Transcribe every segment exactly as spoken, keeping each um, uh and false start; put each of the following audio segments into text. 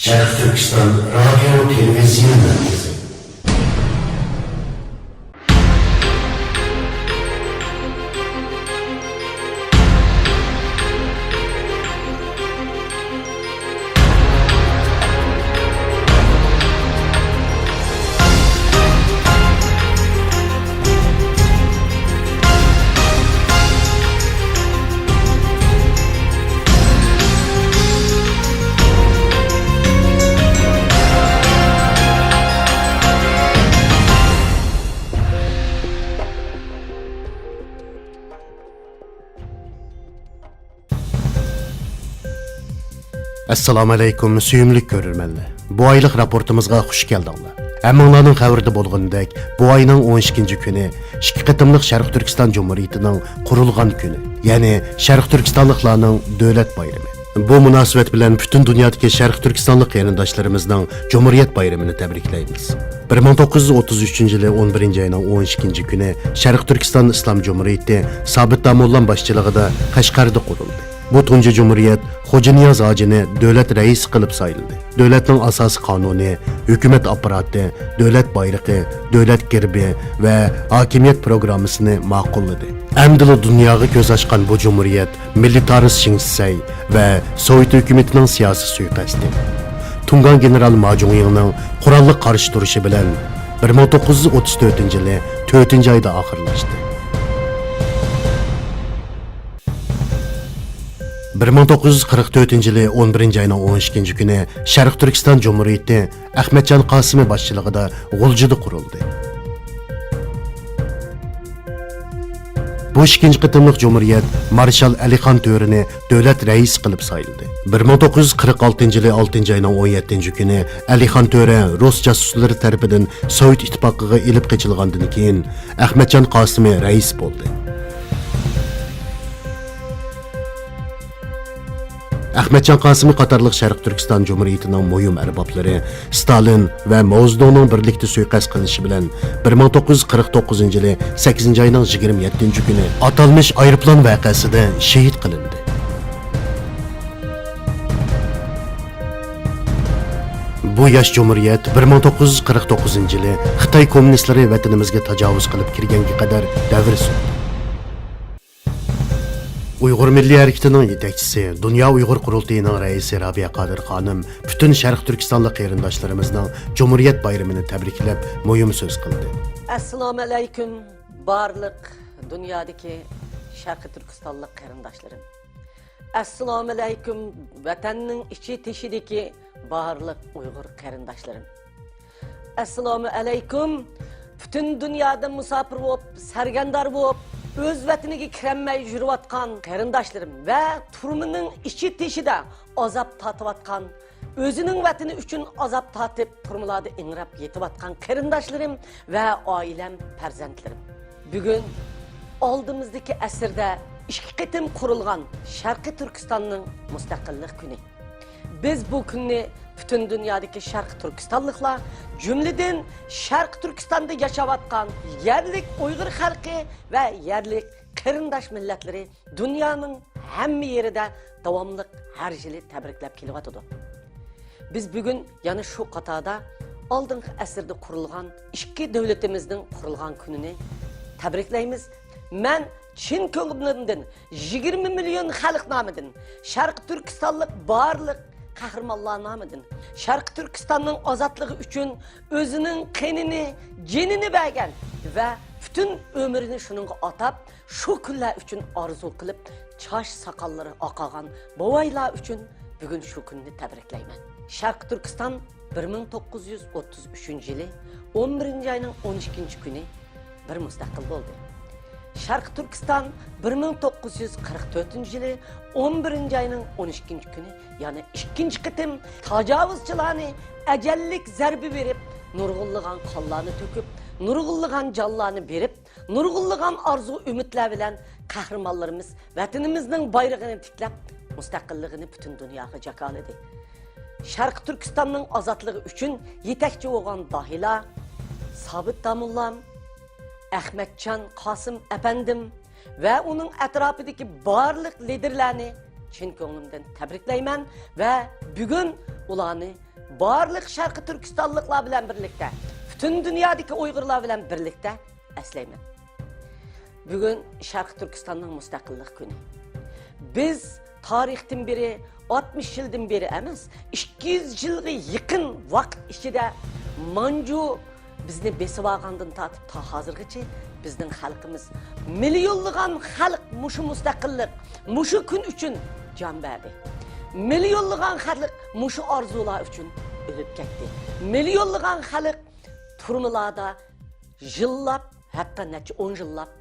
شەرقىي تۈركىستان رادىيو تېلېۋىزىيە مەركىزى. ئەسسالامۇئەلەيكۇم، سۆيۈملۈك كۆرۈرمەنلەر. بۇ ئايلىق راپورتىمىزغا خۇش كەلدىڭلار. ھەممىڭلارنىڭ خەۋىرىدە بولغىنىدەك، بۇ ئاينىڭ ئون ئىككىنچى كۈنى ئىككى قېتىملىق شەرقىي تۈركىستان جۇمھۇرىيىتىنىڭ قۇرۇلغان كۈنى، يەنى شەرقىي تۈركىستانلىقلارنىڭ دۆلەت بايرىمى. بۇ مۇناسىۋەت بىلەن پۈتۈن دۇنيادىكى شەرقىي تۈركىستانلىق قېرىنداشلىرىمىزنىڭ جۇمھۇرىيەت بايرىمىنى تەبرىكلەيمىز. بىر مىڭ توققۇز يۈز ئوتتۇز ئۈچىنچى يىلى ئون بىرىنچى ئاينىڭ ئون ئىككىنچى كۈنى شەرقىي تۈركىستان ئىسلام جۇمھۇرىيىتى سابىت داموللام باشچىلىقىدا قەشقەردە قۇرۇلدى. بۇ تۇنجى جۇمھۇرىيەت خوجانىياز ھاجىنى دۆلەت رەئىسى قىلىپ سايلىدى. دۆلەتنىڭ ئاساسىي قانۇنى، ھۆكۈمەت ئاپپاراتى، دۆلەت بايرىقى، دۆلەت گېربى ۋە ھاكىمىيەت پروگراممىسىنى ماقۇللىدى. ئەمدىلا دۇنياغا كۆز ئاچقان بۇ جۇمھۇرىيەت مىللىتارىست شېڭ شىسەي ۋە سوۋېت ھۆكۈمىتىنىڭ سىياسىي سۇيىقەستى، تۇڭگان گېنېرال ما جۇڭيىڭنىڭ قوراللىق قارشى تۇرۇشى بىلەن بىر مىڭ توققۇز يۈز ئوتتۇز تۆتىنچى يىلى تۆتىنچى ئايدا ئاخىرلاشتى. بىر مىڭ توققۇز يۈز قىرىق تۆتىنچى يىلى ئون بىرىنچى ئاينىڭ ئون ئىككىنچى كۈنى شەرقىي تۈركىستان جۇمھۇرىيىتى ئەخمەتجان قاسىمى باشچىلىقىدا غۇلجىدا قۇرۇلدى. بۇ ئىككىنچى قېتىملىق جۇمھۇرىيەت مارشال ئەلىخان تۆرىنى دۆلەت رەئىسى قىلىپ سايلىدى. بىر مىڭ توققۇز يۈز قىرىق ئالتىنچى يىلى ئالتىنچى ئاينىڭ ئون يەتتىنچى كۈنى ئەلىخان تۆرە رۇس جاسۇسلىرى تەرىپىدىن سوۋېت ئىتتىپاقىغا ئېلىپ قېچىلغاندىن كېيىن، ئەخمەتجان قاسىمى رەئىس بولدى. ئەخمەتجان قاسىمى قاتارلىق شەرقىي تۈركىستان جۇمھۇرىيىتىنىڭ مۇھىم ئەربابلىرى ستالىن ۋە ماۋزېدۇڭنىڭ بىرلىكتە سۇيىقەست قىلىشى بىلەن بىر مىڭ توققۇز يۈز قىرىق توققۇزىنچى يىلى سەككىزىنچى ئاينىڭ يىگىرمە يەتتىنچى كۈنى ئاتالمىش ئايروپىلان ۋەقەسىدە شېھىت قىلىندى. بۇ ياش جۇمھۇرىيەت بىر مىڭ توققۇز يۈز قىرىق توققۇزىنچى يىلى خىتاي كوممۇنىستلىرى ۋەتىنىمىزگە تاجاۋۇز قىلىپ كىرگەنگە قەدەر دەۋر سۈردى. ئۇيغۇر مىللىي ھەرىكىتىنىڭ يېتەكچىسى، دۇنيا ئۇيغۇر قۇرۇلتىيىنىڭ رەئىسى رابىيە قادىر خانىم پۈتۈن شەرقىي تۈركىستانلىق قېرىنداشلىرىمىزنىڭ جۇمھۇرىيەت بايرىمىنى تەبرىكلەپ، مۇھىم سۆز قىلدى. ئەسسالامۇئەلەيكۇم، بارلىق دۇنيادىكى شەرقىي تۈركىستانلىق قېرىنداشلىرىم. ئەسسالامۇئەلەيكۇم، ۋەتەننىڭ ئىچى تېشىدىكى بارلىق ئۇيغۇر قېرىنداشلىرىم. ئەسسالامۇئەلەيكۇم، پۈتۈن دۇنيادا مۇساپىر بولۇپ، سەرگەردان بولۇپ، ئۆز ۋەتىنىگە كىرەلمەي يۈرۈۋاتقان قېرىنداشلىرىم ۋە تۈرمىنىڭ ئىچى تېشىدا ئازاب تارتىۋاتقان، ئۆزىنىڭ ۋەتىنى ئۈچۈن ئازاب تارتىپ، تۈرمىلەردە ئىڭراپ يېتىۋاتقان قېرىنداشلىرىم ۋە ئائىلەم، پەرزەنتلىرىم. بۈگۈن ئالدىمىزدىكى ئەسىردە ئىككى قېتىم قۇرۇلغان شەرقىي تۈركىستاننىڭ مۇستەقىللىق كۈنى. بىز بۇ كۈننى پۈتۈن دۇنيادىكى شەرقىي تۈركىستانلىقلار، جۈملىدىن شەرقىي تۈركىستاندا ياشاۋاتقان يەرلىك ئۇيغۇر خەلقى ۋە يەرلىك قېرىنداش مىللەتلىرى دۇنيانىڭ ھەممە يېرىدە داۋاملىق ھەر يىلى تەبرىكلەپ كېلىۋاتىدۇ. بىز بۈگۈن يەنە شۇ قاتاردا ئالدىنقى ئەسىردە قۇرۇلغان ئىككى دۆلىتىمىزنىڭ قۇرۇلغان كۈنىنى تەبرىكلەيمىز. مەن چىن كۆڭلۈمدىن، يىگىرمە مىليون خەلق نامىدىن، شەرقىي تۈركىستانلىق بارلىق قەھرىمانلار نامىدىن، شەرقىي تۈركىستاننىڭ ئازادلىقى ئۈچۈن ئۆزىنىڭ قېنىنى، جېنىنى بەرگەن ۋە پۈتۈن ئۆمرىنى شۇنىڭغا ئاتاپ، شۇ كۈنلەر ئۈچۈن ئارزۇ قىلىپ، چاچ ساقاللىرى ئاقارغان بوۋايلار ئۈچۈن بۈگۈن شۇ كۈننى تەبرىكلەيمەن. شەرقىي تۈركىستان بىر مىڭ توققۇز يۈز ئوتتۇز ئۈچىنچى يىلى ئون بىرىنچى ئاينىڭ ئون ئىككىنچى كۈنى بىر مۇستەقىل بولدى. شەرقىي تۈركىستان بىر مىڭ توققۇز يۈز قىرىق تۆتىنچى يىلى ئون بىرىنچى ئاينىڭ ئون ئىككىنچى كۈنى يەنە ئىككىنچى قېتىم تاجاۋۇزچىلارنى ئەجەللىك زەربە بېرىپ، نۇرغۇنلىغان قانلارنى تۆكۈپ، نۇرغۇنلىغان جانلارنى بېرىپ، نۇرغۇنلىغان ئارزۇ-ئۈمىدلەر بىلەن قەھرىمانلىرىمىز ۋەتىنىمىزنىڭ بايرىقىنى تىكلەپ، مۇستەقىللىقىنى پۈتۈن دۇنياغا جاكارلىدى. شەرقىي تۈركىستاننىڭ ئازادلىقى ئۈچۈن يېتەكچى بولغان داھىيلار سابىت داموللام، ئەخمەتجان قاسىم ئەپەندىم ۋە ئۇنىڭ ئەتراپىدىكى بارلىق لىدىرلارنى چىن كۆڭلۈمدىن تەبرىكلەيمەن ۋە بۈگۈن ئۇلارنى بارلىق شەرقىي تۈركىستانلىقلار بىلەن بىرلىكتە، پۈتۈن دۇنيادىكى ئۇيغۇرلار بىلەن بىرلىكتە ئەسلەيمەن. بۈگۈن شەرقىي تۈركىستاننىڭ مۇستەقىللىق كۈنى. بىز تارىختىن بېرى، ئاتمىش يىلدىن بېرى ئەمەس، ئىككى يۈز يىلغا يېقىن ۋاقىت ئىچىدە مانجۇ بىزنى بېسىۋالغاندىن تارتىپ تا ھازىرغىچە بىزنىڭ خەلقىمىز، مىليونلىغان خەلق مۇشۇ مۇستەقىللىق، مۇشۇ كۈن ئۈچۈن جان بەردى. مىليونلىغان خەلق مۇشۇ ئارزۇلار ئۈچۈن ئۆلۈپ كەتتى. مىليونلىغان خەلق تۈرمىلاردا يىللاپ، ھەتتا نەچچە ئون يىللاپ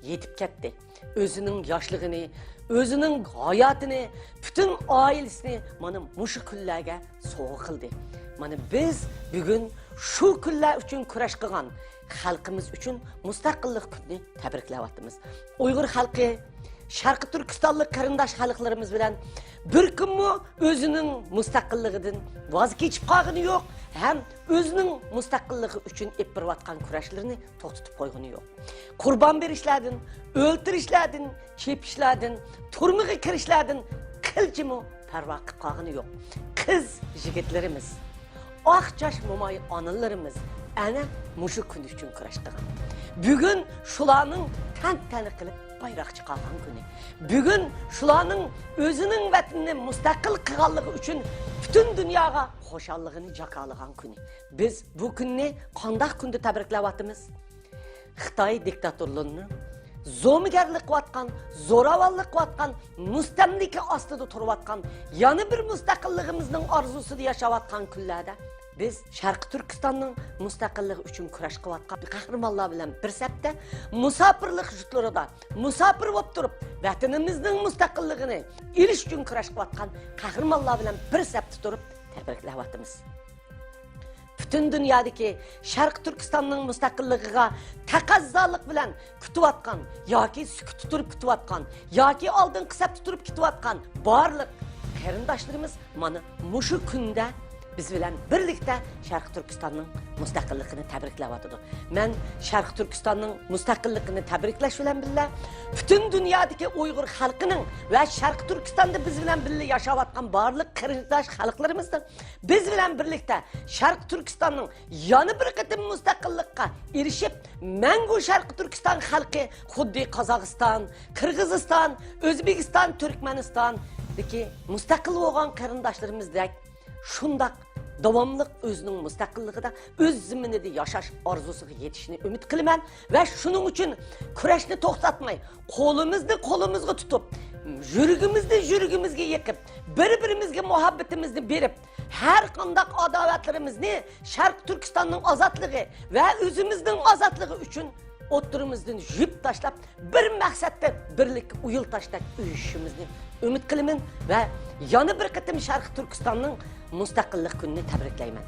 يېتىپ كەتتى. ئۆزىنىڭ ياشلىقىنى، ئۆزىنىڭ ھاياتىنى، پۈتۈن ئائىلىسىنى مانا مۇشۇ كۈنلەرگە سوۋغا قىلدى. مانا بىز بۈگۈن شۇ كۈنلەر ئۈچۈن كۈرەش قىلغان خەلقىمىز ئۈچۈن مۇستەقىللىق كۈنىنى تەبرىكلەۋاتىمىز. ئۇيغۇر خەلقى شەرقىي تۈركىستانلىق قېرىنداش خەلقلىرىمىز بىلەن بىر كۈنمۇ ئۆزىنىڭ مۇستەقىللىقىدىن ۋاز كېچىپ قالغىنى يوق ھەم ئۆزىنىڭ مۇستەقىللىقى ئۈچۈن ئېلىپ بېرىۋاتقان كۈرەشلىرىنى توختىتىپ قويغىنى يوق. قۇربان بېرىشلەردىن، ئۆلتۈرۈشلەردىن، چېپىشلاردىن، تۈرمىگە كىرىشلەردىن قىلچىمۇ پەرۋا قىلىپ قالغىنى يوق. قىز يىگىتلىرىمىز، ئاق چاچ موماي ئانىلىرىمىز ئەنە مۇشۇ كۈن ئۈچۈن كۈرەش قىلغان. بۈگۈن شۇلارنىڭ تەنتەنە قىلىپ بايراق چىقارغان كۈنى. بۈگۈن شۇلارنىڭ ئۆزىنىڭ ۋەتىنىنى مۇستەقىل قىلغانلىقى ئۈچۈن پۈتۈن دۇنياغا خۇشاللىقىنى جاكارلىغان كۈنى. بىز بۇ كۈننى قانداق كۈندە تەبرىكلەۋاتىمىز؟ خىتاي دىكتاتورلىرىنىڭ زومىگەرلىك قىلىۋاتقان، زوراۋانلىق قىلىۋاتقان، مۇستەملىكە ئاستىدا تۇرۇۋاتقان، يەنە بىر مۇستەقىللىقىمىزنىڭ ئارزۇسىدا ياشاۋاتقان كۈنلەردە بىز شەرقىي تۈركىستاننىڭ مۇستەقىللىقى ئۈچۈن كۈرەش قىلىۋاتقان قەھرىمانلار بىلەن بىر سەپتە مۇساپىرلىق يۇرتلىرىدا مۇساپىر بولۇپ تۇرۇپ، ۋەتىنىمىزنىڭ مۇستەقىللىقىنى ئېلىش ئۈچۈن كۈرەش قىلىۋاتقان قەھرىمانلار بىلەن بىر سەپتە تۇرۇپ تەبرىكلەۋاتىمىز. پۈتۈن دۇنيادىكى شەرقىي تۈركىستاننىڭ مۇستەقىللىقىغا تەقەززالىق بىلەن كۈتۈۋاتقان ياكى سۈكۈتتە تۇرۇپ كۈتۈۋاتقان ياكى ئالدىنقى سەپتە تۇرۇپ كېتىۋاتقان بارلىق قېرىنداشلىرىمىز مانا مۇشۇ كۈندە بىز بىلەن بىرلىكتە شەرقىي تۈركىستاننىڭ مۇستەقىللىقىنى تەبرىكلەۋاتىدۇ. مەن شەرقىي تۈركىستاننىڭ مۇستەقىللىقىنى تەبرىكلەش بىلەن بىللە، پۈتۈن دۇنيادىكى ئۇيغۇر خەلقىنىڭ ۋە شەرقىي تۈركىستاندا بىز بىلەن بىللە ياشاۋاتقان بارلىق قېرىنداش خەلقلىرىمىزنىڭ بىز بىلەن بىرلىكتە شەرقىي تۈركىستاننىڭ يەنە بىر قېتىم مۇستەقىللىققا ئېرىشىپ، مەڭگۈ شەرقىي تۈركىستان خەلقى خۇددى قازاقىستان، قىرغىزىستان، ئۆزبېكىستان، تۈركمەنىستاندىكى مۇستەقىل بولغان قېرىنداشلىرىمىزدەك شۇنداق داۋاملىق ئۆزىنىڭ مۇستەقىللىقىدا، ئۆز زېمىنىدا ياشاش ئارزۇسىغا يېتىشىنى ئۈمىد قىلىمەن ۋە شۇنىڭ ئۈچۈن كۈرەشنى توختاتماي، قولىمىزنى قولىمىزغا تۇتۇپ، يۈرىكىمىزنى يۈرىكىمىزگە يېقىپ، بىر-بىرىمىزگە مۇھەببىتىمىزنى بېرىپ، ھەر قانداق ئاداۋەتلىرىمىزنى شەرقىي تۈركىستاننىڭ ئازادلىقى ۋە ئۆزىمىزنىڭ ئازادلىقى ئۈچۈن ئوتتۇرىمىزدىن يۇيۇپ تاشلاپ، بىر مەقسەتتە بىرلىككە ئۇيۇل تاشتەك ئۆيۈشۈشىمىزنى ئۈمىد قىلىمەن ۋە يەنە بىر قېتىم شەرقىي تۈركىستاننىڭ مۇستەقىللىق كۈنىنى تەبرىكلەيمەن.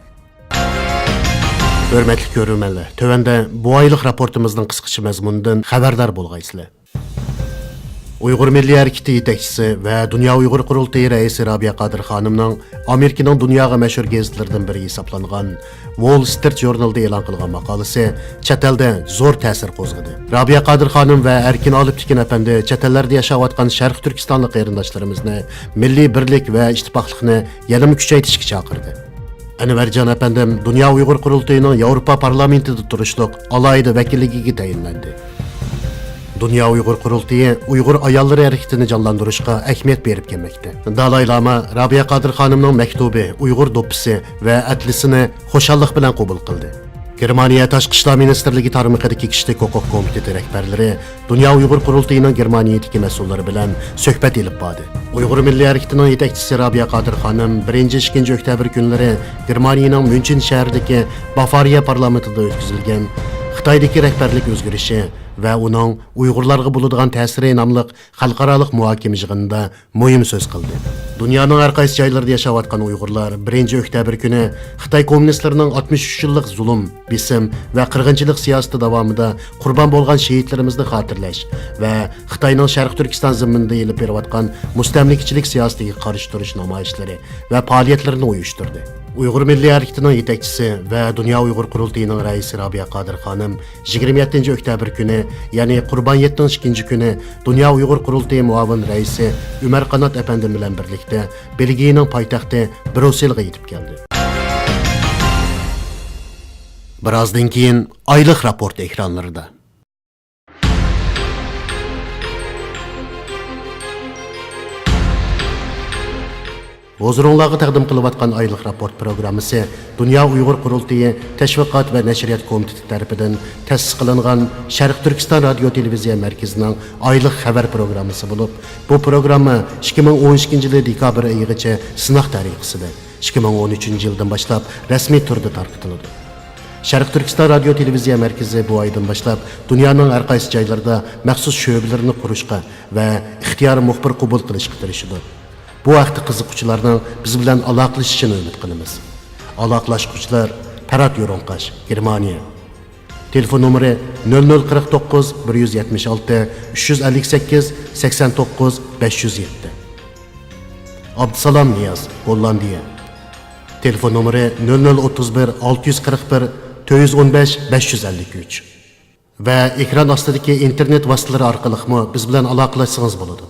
ھۆرمەتلىك كۆرۈرمەنلەر، تۆۋەندە بۇ ئايلىق راپورتىمىزنىڭ قىسقىچە مەزمۇنىدىن خەۋەردار بولغايسىلەر. ئۇيغۇر مىللىي ھەرىكىتى يېتەكچىسى ۋە دۇنيا ئۇيغۇر قۇرۇلتىيى رەئىسى رابىيە قادىر خانىمنىڭ ئامېرىكىنىڭ دۇنياغا مەشھۇر گېزىتلىرىدىن بىرى ھېسابلانغان ۋول سترىت ژۇرنىلىدا ئېلان قىلغان ماقالىسى چەت ئەلدە زور تەسىر قوزغىدى. رابىيە قادىر خانىم ۋە ئەركىن ئالىپتېكىن ئەپەندى چەت ئەللەردە ياشاۋاتقان شەرقىي تۈركىستانلىق قېرىنداشلىرىمىزنى مىللىي بىرلىك ۋە ئىتتىپاقلىقنى يەنىمۇ كۈچەيتىشكە چاقىردى. ئەنۋەرجان ئەپەندىم دۇنيا ئۇيغۇر قۇرۇلتىيىنىڭ ياۋروپا پارلامېنتىدا تۇرۇشلۇق ئالاھىدە ۋەكىللىكىگە تەيىنلەندى. دۇنيا ئۇيغۇر قۇرۇلتىيى ئۇيغۇر ئاياللىرى ھەرىكىتىنى جانلاندۇرۇشقا ئەھمىيەت بېرىپ كەلمەكتە. دالاي لاما رابىيە قادىر خانىمنىڭ مەكتۇبى، ئۇيغۇر دوپپىسى ۋە ئەتلىسىنى خۇشاللىق بىلەن قوبۇل قىلدى. گېرمانىيە تاشقى ئىشلار مىنىستىرلىكى تارمىقىدىكى كىشىلىك ھوقۇق كومىتېتى رەھبەرلىرى دۇنيا ئۇيغۇر قۇرۇلتىيىنىڭ گېرمانىيەدىكى مەسئۇللىرى بىلەن سۆھبەت ئېلىپ باردى. ئۇيغۇر مىللىي ھەرىكىتىنىڭ يېتەكچىسى رابىيە قادىر خانىم بىرىنچى، ئىككىنچى ئۆكتەبىر كۈنلىرى گېرمانىيىنىڭ ميۇنچېن شەھىرىدىكى بافارىيە پارلامېنتىدا ئۆتكۈزۈلگەن خىتايدىكى رەھبەرلىك ئۆزگىرىشى ۋە ئۇنىڭ ئۇيغۇرلارغا بولىدىغان تەسىرى ناملىق خەلقئارالىق مۇھاكىمە يىغىنىدا مۇھىم سۆز قىلدى. دۇنيانىڭ ھەر قايسى جايلىرىدا ياشاۋاتقان ئۇيغۇرلار بىرىنچى ئۆكتەبىر كۈنى خىتاي كوممۇنىستلىرىنىڭ ئاتمىش ئۈچ يىللىق زۇلۇم، بېسىم ۋە قىرغىنچىلىق سىياسىتى داۋامىدا قۇربان بولغان شېھىتلىرىمىزنى خاتىرىلەش ۋە خىتاينىڭ شەرقىي تۈركىستان زېمىنىدا ئېلىپ بېرىۋاتقان مۇستەملىكىچىلىك سىياسىتىگە قارشى تۇرۇش نامايىشلىرى ۋە پائالىيەتلىرىنى ئۇيۇشتۇردى. ئۇيغۇر مىللىي ھەرىكىتىنىڭ يېتەكچىسى ۋە دۇنيا ئۇيغۇر قۇرۇلتىيىنىڭ رەئىسى رابىيە قادىر خانىم يىگىرمە يەتتىنچى ئۆكتەبىر كۈنى، يەنى قۇربان ھېيتنىڭ ئىككىنچى كۈنى دۇنيا ئۇيغۇر قۇرۇلتىيى مۇئاۋىن رەئىسى ئۆمەر قانات ئەپەندىم بىلەن بىرلىكتە بېلگىيەنىڭ پايتەختى بريۇسسېلغا يېتىپ كەلدى. بىرازدىن كېيىن ئايلىق راپورت ئېكرانلىرىدا. ھۇزۇرۇڭلارغا تەقدىم قىلىۋاتقان ئايلىق راپورت پروگراممىسى دۇنيا ئۇيغۇر قۇرۇلتىيى تەشۋىقات ۋە نەشرىيات كومىتېتى تەرىپىدىن تەسىس قىلىنغان شەرقىي تۈركىستان رادىيو تېلېۋىزىيە مەركىزىنىڭ ئايلىق خەۋەر پروگراممىسى بولۇپ، بۇ پروگرامما ئىككى مىڭ ئون ئىككىنچى يىلى دېكابىر ئېيىغىچە سىناق تەرىقىسىدە، ئىككى مىڭ ئون ئۈچىنچى يىلدىن باشلاپ رەسمىي تۈردە تارقىتىلىدۇ. شەرقىي تۈركىستان رادىيو تېلېۋىزىيە مەركىزى بۇ ئايدىن باشلاپ دۇنيانىڭ ھەر قايسى جايلىرىدا مەخسۇس شۆبىلىرىنى قۇرۇشقا ۋە ئىختىيارىي مۇخبىر قوبۇل قىلىشقا تىرىشىدۇ. بۇ ھەقتە قىزىققۇچىلارنىڭ بىز بىلەن ئالاقىلىشىشىنى ئۈمىد قىلىمىز. ئالاقىلاشقۇچىلار: پەرھات يورۇڭقاش، گېرمانىيە. تېلېفون نومۇرى: نۆل نۆل قىرىق توققۇز، بىر يۈز يەتمىش ئالتە، ئۈچ يۈز ئەللىك سەككىز، سەكسەن توققۇز، بەش يۈز يەتتە. ئابدۇسالام نىياز، گوللاندىيە. تېلېفون نومۇرى: نۆل نۆل ئوتتۇز بىر، ئالتە يۈز قىرىق بىر، تۆت يۈز ئون بەش، بەش يۈز ئەللىك ئۈچ. ۋە ئېكران ئاستىدىكى ئىنتېرنېت ۋاسىتىلىرى ئارقىلىقمۇ بىز بىلەن ئالاقىلاشسىڭىز بولىدۇ.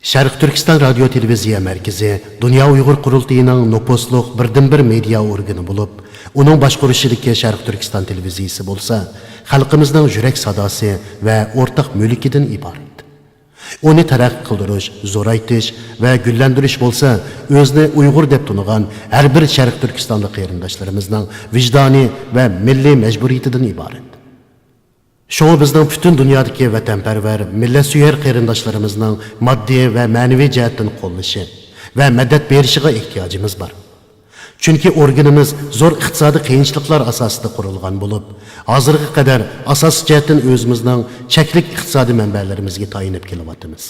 شەرقىي تۈركىستان رادىيو تېلېۋىزىيە مەركىزى دۇنيا ئۇيغۇر قۇرۇلتىيىنىڭ نوپۇسلۇق بىردىنبىر مېدىيا ئورگىنى بولۇپ، ئۇنىڭ باشقۇرۇشىدىكى شەرقىي تۈركىستان تېلېۋىزىيىسى بولسا خەلقىمىزنىڭ يۈرەك ساداسى ۋە ئورتاق مۈلكىدىن ئىبارەت. ئۇنى تەرەققىي قىلدۇرۇش، زورايتىش ۋە گۈللەندۈرۈش بولسا ئۆزىنى ئۇيغۇر دەپ تونۇغان ھەر بىر شەرقىي تۈركىستانلىق قېرىنداشلىرىمىزنىڭ ۋىجدانى ۋە مىللىي مەجبۇرىيىتىدىن ئىبارەت. شۇڭا بىزنىڭ پۈتۈن دۇنيادىكى ۋەتەنپەرۋەر، مىللەتسۆيەر قېرىنداشلىرىمىزنىڭ ماددىي ۋە مەنىۋى جەھەتتىن قوللىشى ۋە مەدەت بېرىشىغا ئېھتىياجىمىز بار. چۈنكى ئورگىنىمىز زور ئىقتىسادىي قىيىنچىلىقلار ئاساسىدا قۇرۇلغان بولۇپ، ھازىرغا قەدەر ئاساسىي جەھەتتىن ئۆزىمىزنىڭ چەكلىك ئىقتىسادىي مەنبەلىرىمىزگە تايىنىپ كېلىۋاتىمىز.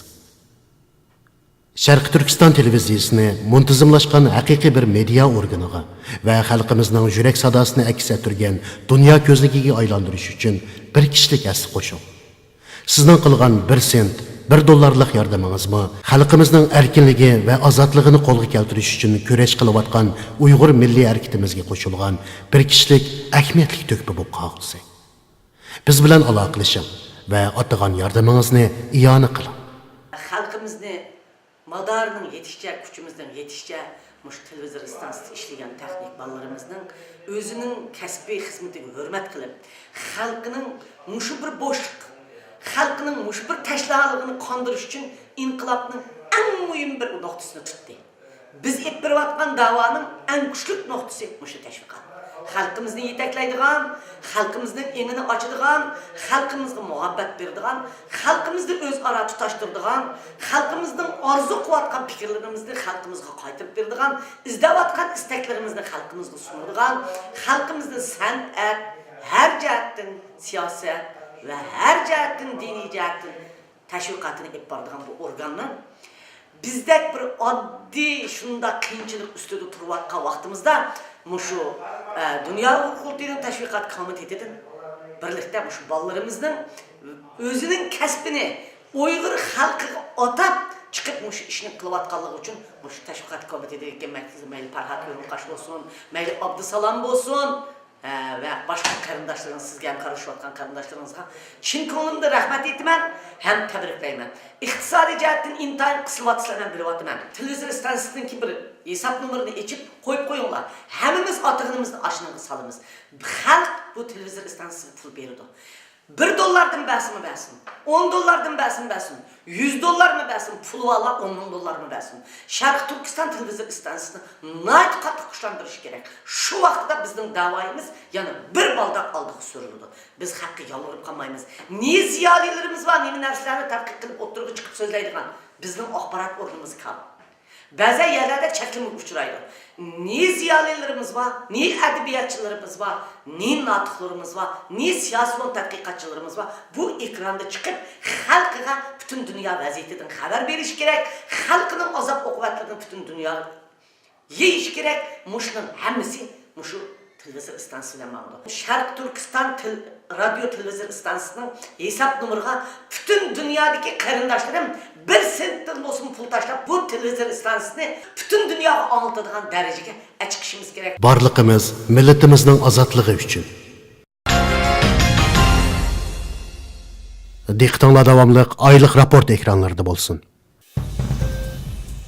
شەرقىي تۈركىستان تېلېۋىزىيىسىنى مۇنتىزىملاشقان ھەقىقىي بىر مېدىيا ئورگىنىغا ۋە خەلقىمىزنىڭ يۈرەك ساداسىنى ئەكس ئەتتۈرگەن دۇنيا كۆزنىكىگە ئايلاندۇرۇش ئۈچۈن بىر كىشىلىك ھەسسە قوشۇڭ. سىزنىڭ قىلغان بىر سېنت، بىر دوللارلىق ياردىمىڭىزمۇ خەلقىمىزنىڭ ئەركىنلىكى ۋە ئازادلىقىنى قولغا كەلتۈرۈش ئۈچۈن كۈرەش قىلىۋاتقان ئۇيغۇر مىللىي ھەرىكىتىمىزگە قوشۇلغان بىر كىشىلىك ئەھمىيەتلىك تۆھپە بولۇپ قالغۇسى. بىز بىلەن ئالاقىلىشىڭ ۋە ئاتىغان ياردىمىڭىزنى ئىئانە قىلىڭ. خەلقىمىزنى مادارىنىڭ يېتىشىچە، كۈچىمىزنىڭ يېتىشىچە مۇشۇ تېلېۋىزور ئىستانسىسىدا ئىشلىگەن تېخنىك بالىلىرىمىزنىڭ ئۆزىنىڭ كەسپىي خىزمىتىگە ھۆرمەت قىلىپ، خەلقىنىڭ مۇشۇ بىر بوشلۇق، خەلقىنىڭ مۇشۇ بىر تەشنالىقىنى قاندۇرۇش ئۈچۈن ئىنقىلابنىڭ ئەڭ مۇھىم بىر نۇقتىسىنى تۇتتى. بىز ئېلىپ بېرىۋاتقان داۋانىڭ ئەڭ كۈچلۈك نۇقتىسى مۇشۇ تەشۋىقات. خەلقىمىزنى يېتەكلەيدىغان، خەلقىمىزنىڭ ئېڭىنى ئاچىدىغان، خەلقىمىزغا مۇھەببەت بېرىدىغان، خەلقىمىزنى ئۆزئارا تۇتاشتۇرىدىغان، خەلقىمىزنىڭ ئارزۇ قىلىۋاتقان پىكىرلىرىمىزنى خەلقىمىزغا قايتۇرۇپ بېرىدىغان، ئىزدەۋاتقان ئىستەكلىرىمىزنى خەلقىمىزغا سۇنىدىغان، خەلقىمىزنى سەنئەت، ھەر جەھەتتىن سىياسەت ۋە ھەر جەھەتتىن دىنىي جەھەتتىن تەشۋىقاتىنى ئېلىپ بارىدىغان بۇ ئورگاننىڭ بىزدەك بىر ئاددىي شۇنداق قىيىنچىلىق ئۈستىدە تۇرۇۋاتقان ۋاقتىمىزدا مۇشۇ، ئە، دۇنيا ئۇيغۇر قۇرۇلتىيىنىڭ تەشۋىقات كومىتېتىدىن بىرلىكتە مۇشۇ بالىلىرىمىزنىڭ ئۆزىنىڭ كەسپىنى ئۇيغۇر خەلقىگە ئاتاپ چىقىپ مۇشۇ ئىشنى قىلىۋاتقانلىقى ئۈچۈن مۇشۇ تەشۋىقات كومىتېتىدىكى مەيلى پەرھات يورۇنقاش بولسۇن، مەيلى ئابدۇسالام بولسۇن، ھە، ۋە باشقا قېرىنداشلىرىڭىز، سىزگە ھەمكارلىشىۋاتقان قېرىنداشلىرىڭىزغا چىن كۆڭلۈمدىن رەھمەت ئېيتىمەن ھەم تەبرىكلەيمەن. ئىقتىسادىي جەھەتتىن ئىنتايىن قىسىلىۋاتىسىلەر، مەن بىلىۋاتىمەن. تېلېۋىزور ئىستانسىسىنىڭكى بىر ھېساب نومۇرىنى ئېچىپ قويۇپ قويۇڭلار. ھەممىمىز ئاتىغىنىمىزنى ئاشۇنىڭغا سالىمىز. خەلق بۇ تېلېۋىزور ئىستانسىسىغا پۇل بېرىدۇ. بىر دوللاردىن بەرسىمۇ بەرسۇن، ئون دوللاردىن بەرسىمۇ بەرسۇن، يۈز دوللارمۇ بەرسۇن، پۇلۋالا ئون مىڭ دوللارمۇ بەرسۇن، شەرقىي تۈركىستان تېلېۋىزور ئىستانسىسىنى ناھايىتى قاتتىق كۈچلەندۈرۈش كېرەك. شۇ ۋاقىتتا بىزنىڭ داۋايىمىز يەنە بىر بالداق ئالدىغا سۈرۈلىدۇ. بىز خەققە يالۋۇرۇپ قالمايمىز. نى زىيالىيلىرىمىز بار، نېمە نەرسىلەرنى تەتقىق قىلىپ ئوتتۇرىغا چىقىپ سۆزلەيدىغان. بىزنىڭ ئاخبارات ئورنىمىز كام. بەزەن يەرلەردە چەكلىمىگە ئۇچرايدۇ. نى زىيالىيلىرىمىز بار، نى ئەدەبىياتچىلىرىمىز بار، نى ناتىقلىرىمىز بار، نى سىياسىيون تەتقىقاتچىلىرىمىز بار. بۇ ئېكراندا چىقىپ، خەلقىگە پۈتۈن دۇنيا ۋەزىيىتىدىن خەۋەر بېرىشى كېرەك، خەلقىنىڭ ئازاب ئوقۇبەتلىرىنى پۈتۈن دۇنياغا يېيىشى كېرەك. مۇشۇنىڭ ھەممىسى مۇشۇ تېلېۋىزور ئىستانسىسى بىلەن ماڭىدۇ. شەرقىي تۈركىستان تېل-، رادىيو تېلېۋىزور ئىستانسىسىنىڭ ھېساب نومۇرىغا پۈتۈن دۇنيادىكى قېرىنداشلىرىم بىر سېنتتىن بولسىمۇ پۇل تاشلاپ، بۇ تېلېۋىزور ئىستانسىسىنى پۈتۈن دۇنياغا ئاڭلىتىدىغان دەرىجىگە ئەچىقىشىمىز كېرەك. بارلىقىمىز مىللىتىمىزنىڭ ئازادلىقى ئۈچۈن. دىققىتىڭلار داۋاملىق ئايلىق راپورت ئېكرانلىرىدا بولسۇن.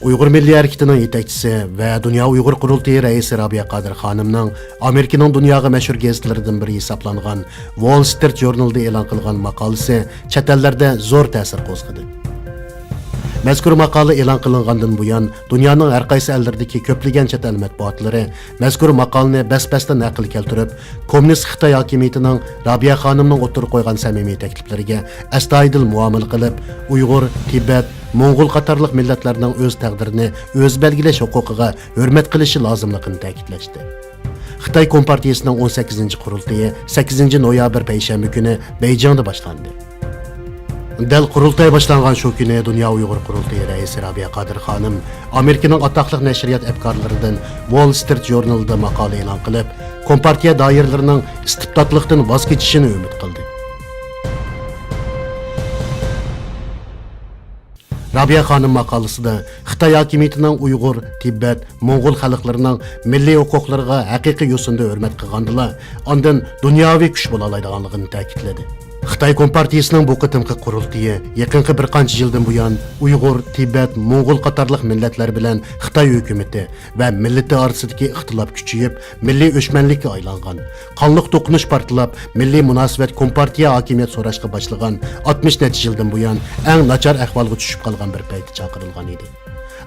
ئۇيغۇر مىللىي ھەرىكىتىنىڭ يېتەكچىسى ۋە دۇنيا ئۇيغۇر قۇرۇلتىيى رەئىسى رابىيە قادىر خانىمنىڭ ئامېرىكىنىڭ دۇنياغا مەشھۇر گېزىتلىرىدىن بىرى ھېسابلانغان ۋول سترىت ژۇرنىلىدا ئېلان قىلغان ماقالىسى چەت ئەللەردە زور تەسىر قوزغىدى. مەزكۇر ماقالە ئېلان قىلىنغاندىن بۇيان، دۇنيانىڭ ھەر قايسى ئەللىرىدىكى كۆپلىگەن چەت ئەل مەتبۇئاتلىرى مەزكۇر ماقالىنى بەس-بەستىن نەقىل كەلتۈرۈپ، كوممۇنىست خىتاي ھاكىمىيىتىنىڭ رابىيە خانىمنىڭ ئوتتۇرىغا قويغان سەمىمىي تەكلىپلىرىگە ئەستايىدىل مۇئامىلە قىلىپ، ئۇيغۇر، تىبەت، موڭغۇل قاتارلىق مىللەتلەرنىڭ ئۆز تەقدىرىنى ئۆزى بەلگىلەش ھوقۇقىغا ھۆرمەت قىلىشى لازىملىقىنى تەكىتلەشتى. خىتاي كومپارتىيىسىنىڭ ئون سەككىزىنچى قۇرۇلتىيى سەككىزىنچى نويابىر پەيشەنبە كۈنى بېيجىڭدا باشلاندى. دەل قۇرۇلتاي باشلانغان شۇ كۈنى دۇنيا ئۇيغۇر قۇرۇلتىيى رەئىسى رابىيە قادىر خانىم ئامېرىكىنىڭ ئاتاقلىق نەشرىيات ئەپكارلىرىدىن ۋول سترىت ژۇرنىلىدا ماقالە ئېلان قىلىپ، كومپارتىيە دائىرىلىرىنىڭ ئىستىبداتلىقتىن ۋاز كېچىشىنى ئۈمىد قىلدى. رابىيە خانىم ماقالىسىدە خىتاي ھاكىمىيىتىنىڭ ئۇيغۇر، تىبەت، موڭغۇل خەلقلىرىنىڭ مىللىي ھوقۇقلىرىغا ھەقىقىي يوسۇندا ھۆرمەت قىلغاندىلا، ئاندىن دۇنياۋى كۈچ بولالايدىغانلىقىنى تەكىتلىدى. خىتاي كومپارتىيىسىنىڭ بۇ قېتىمقى قۇرۇلتىيى يېقىنقى بىر قانچە يىلدىن بۇيان ئۇيغۇر، تىبەت، موڭغۇل قاتارلىق مىللەتلەر بىلەن خىتاي ھۆكۈمىتى ۋە مىللىتى ئارىسىدىكى ئىختىلاپ كۈچىيىپ، مىللىي ئۆچمەنلىككە ئايلانغان، قانلىق توقۇنۇش پارتلاپ، مىللىي مۇناسىۋەت كومپارتىيە ھاكىمىيەت سوراشقا باشلىغان ئاتمىش نەچچە يىلدىن بۇيان ئەڭ ناچار ئەھۋالغا چۈشۈپ قالغان بىر پەيتتە چاقىرىلغان ئىدى.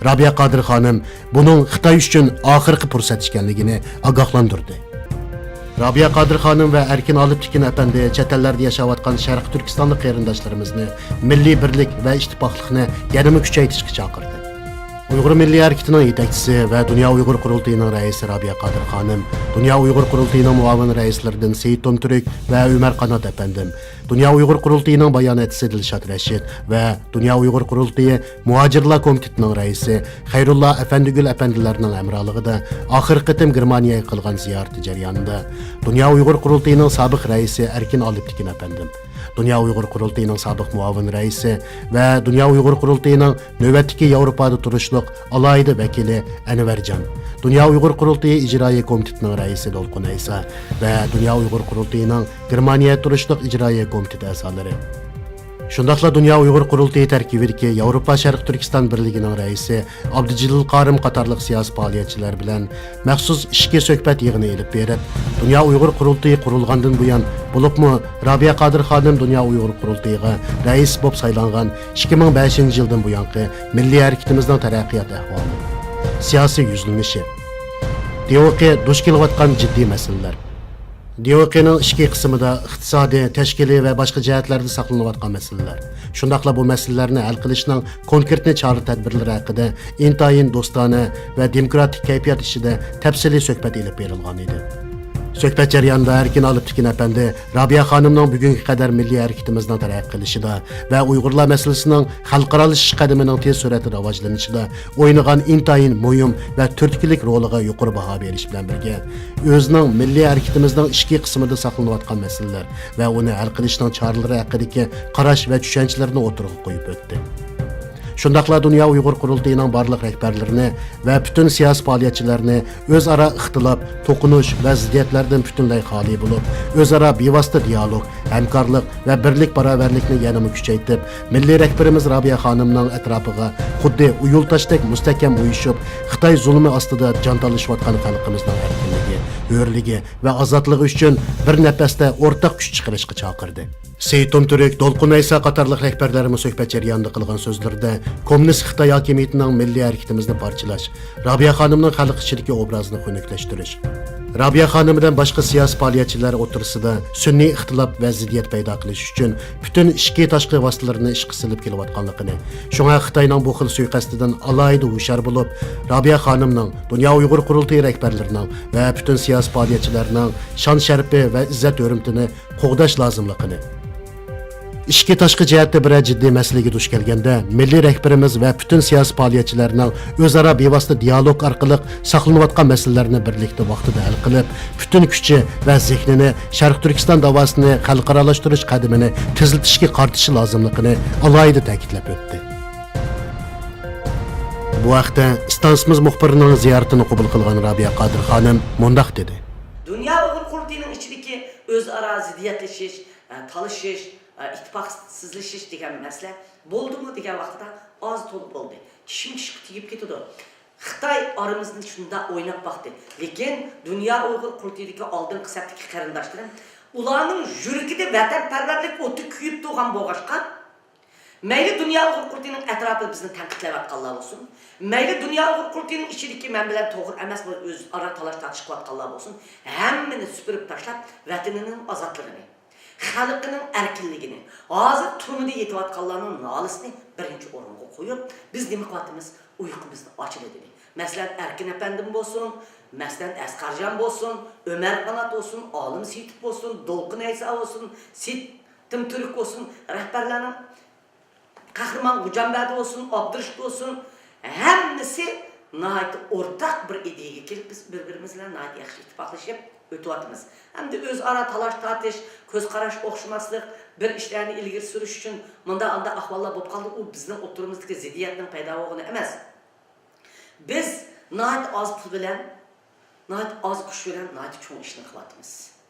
رابىيە قادىر خانىم بۇنىڭ خىتاي ئۈچۈن ئاخىرقى پۇرسەت ئىكەنلىكىنى ئاگاھلاندۇردى. رابىيە قادىر خانىم ۋە ئەركىن ئالپتېكىن ئەپەندى چەت ئەللەردە ياشاۋاتقان شەرقىي تۈركىستانلىق قېرىنداشلىرىمىزنى مىللىي بىرلىك ۋە ئىتتىپاقلىقنى يەنىمۇ كۈچەيتىشكە چاقىردى. ئۇيغۇر مىللىي ھەرىكىتىنىڭ يېتەكچىسى ۋە دۇنيا ئۇيغۇر قۇرۇلتىيىنىڭ رەئىسى رابىيە قادىر خانىم دۇنيا ئۇيغۇر قۇرۇلتىيىنىڭ مۇئاۋىن رەئىسلىرىدىن سېيىت تومتۈرك ۋە ئۆمەر قانات ئەپەندىم، دۇنيا ئۇيغۇر قۇرۇلتىيىنىڭ باياناتچىسى دىلشات رەشىت ۋە دۇنيا ئۇيغۇر قۇرۇلتىيى مۇھاجىرلار كومىتېتىنىڭ رەئىسى خەيرۇللا ئەپەندىگۈل ئەپەندىلەرنىڭ ھەمراھلىقىدا ئاخىرقى قېتىم گېرمانىيەگە قىلغان زىيارىتى جەريانىدا دۇنيا ئۇيغۇر قۇرۇلتىيىنىڭ سابىق رەئىسى ئەركىن ئالپتېكىن ئەپەندىم، دۇنيا ئۇيغۇر قۇرۇلتىيىنىڭ سابىق مۇئاۋىن رەئىسى ۋە دۇنيا ئۇيغۇر قۇرۇلتىيىنىڭ نۆۋەتتىكى ياۋروپادا تۇرۇشلۇق ئالاھىدە ۋەكىلى ئەنۋەرجان، دۇنيا ئۇيغۇر قۇرۇلتىيى ئىجرائىيە كومىتېتىنىڭ رەئىسى دولقۇن ئەيسا ۋە دۇنيا ئۇيغۇر قۇرۇلتىيىنىڭ گېرمانىيە تۇرۇشلۇق ئىجرائىيە كومىتېتى ئەزالىرى. شۇنداقلا دۇنيا ئۇيغۇر قۇرۇلتىيى تەركىبىدىكى ياۋروپا شەرقىي تۈركىستان بىرلىكىنىڭ رەئىسى ئابدۇجېلىل قارىم قاتارلىق سىياسىي پائالىيەتچىلەر بىلەن مەخسۇس ئىچكى سۆھبەت يىغىنى ئېلىپ بېرىپ، دۇنيا ئۇيغۇر قۇرۇلتىيى قۇرۇلغاندىن بۇيان، بولۇپمۇ رابىيە قادىر خانىم دۇنيا ئۇيغۇر قۇرۇلتىيىغا رەئىس بولۇپ سايلانغان ئىككى مىڭ بەشىنچى يىلدىن بۇيانقى مىللىي ھەرىكىتىمىزنىڭ تەرەققىيات ئەھۋالى، سىياسىي يۈزلىنىشى، دىۋىقى دۇچ كېلىۋاتقان جىددىي مەسىلىلەر، دىۋىقىنىڭ ئىچكى قىسمىدا ئىقتىسادىي، تەشكىلىي ۋە باشقا جەھەتلەردە ساقلىنىۋاتقان مەسىلىلەر، شۇنداقلا بۇ مەسىلىلەرنى ھەل قىلىشنىڭ كونكرېتنى چارە تەدبىرلىرى ھەققىدە ئىنتايىن دوستانە ۋە دېموكراتىك كەيپىيات ئىچىدە تەپسىلىي سۆھبەت ئېلىپ بېرىلغان ئىدى. سۆھبەت جەريانىدا ئەركىن ئالپتېكىن ئەپەندى رابىيە خانىمنىڭ بۈگۈنگە قەدەر مىللىي ھەرىكىتىمىزنىڭ تەرەققىي قىلىشىدا ۋە ئۇيغۇرلار مەسىلىسىنىڭ خەلقئارالىشىش قەدىمىنىڭ تېز سۈرئەتتە راۋاجلىنىشىدا ئوينىغان ئىنتايىن مۇھىم ۋە تۈرتكىلىك رولىغا يۇقىرى باھا بېرىش بىلەن بىرگە، ئۆزىنىڭ مىللىي ھەرىكىتىمىزنىڭ ئىچكى قىسمىدا ساقلىنىۋاتقان مەسىلىلەر ۋە ئۇنى ھەل قىلىشنىڭ چارىلىرى ھەققىدىكى قاراش ۋە چۈشەنچىلىرىنى ئوتتۇرىغا قويۇپ ئۆتتى. شۇنداقلا دۇنيا ئۇيغۇر قۇرۇلتىيىنىڭ بارلىق رەھبەرلىرىنى ۋە پۈتۈن سىياسىي پائالىيەتچىلەرنى ئۆزئارا ئىختىلاپ، توقۇنۇش ۋە زىددىيەتلەردىن پۈتۈنلەي خالىي بولۇپ، ئۆزئارا بىۋاسىتە دىئالوگ، ھەمكارلىق ۋە بىرلىك باراۋەرلىكنى يەنىمۇ كۈچەيتىپ، مىللىي رەھبىرىمىز رابىيە خانىمنىڭ ئەتراپىغا خۇددى ئۇيۇلتاشتەك مۇستەھكەم ئۇيۇشۇپ، خىتاي زۇلمى ئاستىدا جان تالىشىۋاتقان خەلقىمىزنىڭ ئەركىنلىكى، ھۆرلۈكى ۋە ئازادلىقى ئۈچۈن بىر نەپەستە ئورتاق كۈچ چىقىرىشقا چاقىردى. سېيىت تومتۈرك، دولقۇن ئەيسا قاتارلىق رەھبەرلەرمۇ سۆھبەت جەريانىدا قىلغان سۆزلىرىدە كوممۇنىست خىتاي ھاكىمىيىتىنىڭ مىللىي ھەرىكىتىمىزنى پارچىلاش، رابىيە خانىمنىڭ خەلق ئىچىدىكى ئوبرازىنى خۇنۈكلەشتۈرۈش، رابىيە خانىم بىلەن باشقا سىياسىي پائالىيەتچىلەر ئوتتۇرىسىدا سۈنئىي ئىختىلاپ ۋە زىددىيەت پەيدا قىلىش ئۈچۈن پۈتۈن ئىچكى تاشقى ۋاسىتىلىرىنى ئىشقا سېلىپ كېلىۋاتقانلىقىنى، شۇڭا خىتاينىڭ بۇ خىل سۇيىقەستىدىن ئالاھىدە ھوشيار بولۇپ، رابىيە خانىمنىڭ، دۇنيا ئۇيغۇر قۇرۇلتىيى رەھبەرلىرىنىڭ ۋە پۈتۈن سىياسىي پائالىيەتچىلەرنىڭ شان-شەرىپى ۋە ئىززەت-ھۆرمىتىنى قوغداش لازىملىقىنى، ئىچكى تاشقى جەھەتتە بىرەر جىددىي مەسىلىگە دۇچ كەلگەندە، مىللىي رەھبىرىمىز ۋە پۈتۈن سىياسىي پائالىيەتچىلەرنىڭ ئۆزئارا بىۋاسىتە دىئالوگ ئارقىلىق ساقلىنىۋاتقان مەسىلىلەرنى بىرلىكتە ۋاقتىدا ھەل قىلىپ، پۈتۈن كۈچى ۋە زېھنىنى شەرقىي تۈركىستان داۋاسىنى خەلقئارالاشتۇرۇش قەدىمىنى تېزلىتىشكە قارىتىشى لازىملىقىنى ئالاھىدە تەكىتلەپ ئۆتتى. بۇ ھەقتە ئىستانسىمىز مۇخبىرىنىڭ زىيارىتىنى قوبۇل قىلغان رابىيە قادىر خانىم مۇنداق دېدى. دۇنيا ئۇيغۇر قۇرۇلتىيىنىڭ ئىچىدىكى ئۆزئارا زىددىيەتلىشىش، ئە، تالىشىش، ئە، ئىتتىپاقسىزلىشىش دېگەن مەسىلە بولدىمۇ دېگەن ۋاقتىدا ئاز تولا بولدى. كىشمۇ كىشىگە تېگىپ كېتىدۇ. خىتاي ئارىمىزنى شۇنداق ئويناپ باقتى. لېكىن دۇنيا ئۇيغۇر قۇرۇلتىيىدىكى ئالدىنقى سەپتىكى قېرىنداشلىرىم، ئۇلارنىڭ يۈرىكىدە ۋەتەنپەرۋەرلىك ئوتى كۆيۈپ تۇرغان بولغاچقا، مەيلى دۇنيا ئۇيغۇر قۇرۇلتىيىنىڭ ئەتراپىدا بىزنى تەنقىدلەۋاتقانلار بولسۇن، مەيلى دۇنيا ئۇيغۇر قۇرۇلتىيىنىڭ ئىچىدىكى مەن بىلەن توغرا ئەمەس بولۇپ ئۆزئارا تالاش تارتىش قىلىۋاتقانلار بولسۇن، ھەممىنى سۈپۈرۈپ تاشلاپ، ۋەتىنىنىڭ ئازادلىقىنى، خەلقىنىڭ ئەركىنلىكىنى، ھازىر تۈرمىدە يېتىۋاتقانلارنىڭ نالىسىنى بىرىنچى ئورۇنغا قويۇپ، بىز نېمە قىلىۋاتىمىز؟ ئۇيقۇمىزنى ئاچىلى دېدى. مەسىلەن، ئەركىن ئەپەندىم بولسۇن، مەسىلەن، ئەسقەرجان بولسۇن، ئۆمەر قانات بولسۇن، ئالىم سېيىتوف بولسۇن، دولقۇن ئەيسا بولسۇن، سېيىتىم تۈرك بولسۇن، رەھبەرلەرنىڭ قەھرىمان غوجامبەردى بولسۇن، ئابدۇرېشىت بولسۇن، ھەممىسى ناھايىتى ئورتاق بىر ئىدىيەگە كېلىپ، بىز بىر-بىرىمىز بىلەن ناھايىتى ياخشى ئىتتىپاقلىشىپ ئۆتۈۋاتىمىز. ئەمدى ئۆزئارا تالاش-تارتىش، كۆز-قاراش ئوخشىماسلىق، بىر ئىشلارنى ئىلگىرى سۈرۈش ئۈچۈن مۇنداق-ئانداق ئەھۋاللار بولۇپ قالدى، ئۇ بىزنىڭ ئوتتۇرىمىزدىكى زىددىيەتنىڭ پەيدا بولغىنى ئەمەس. بىز ناھايىتى ئاز پۇل بىلەن ناھايىتى ئاز كۈچ بىلەن ناھايىتى چوڭ ئىشنى قىلىۋاتىمىز.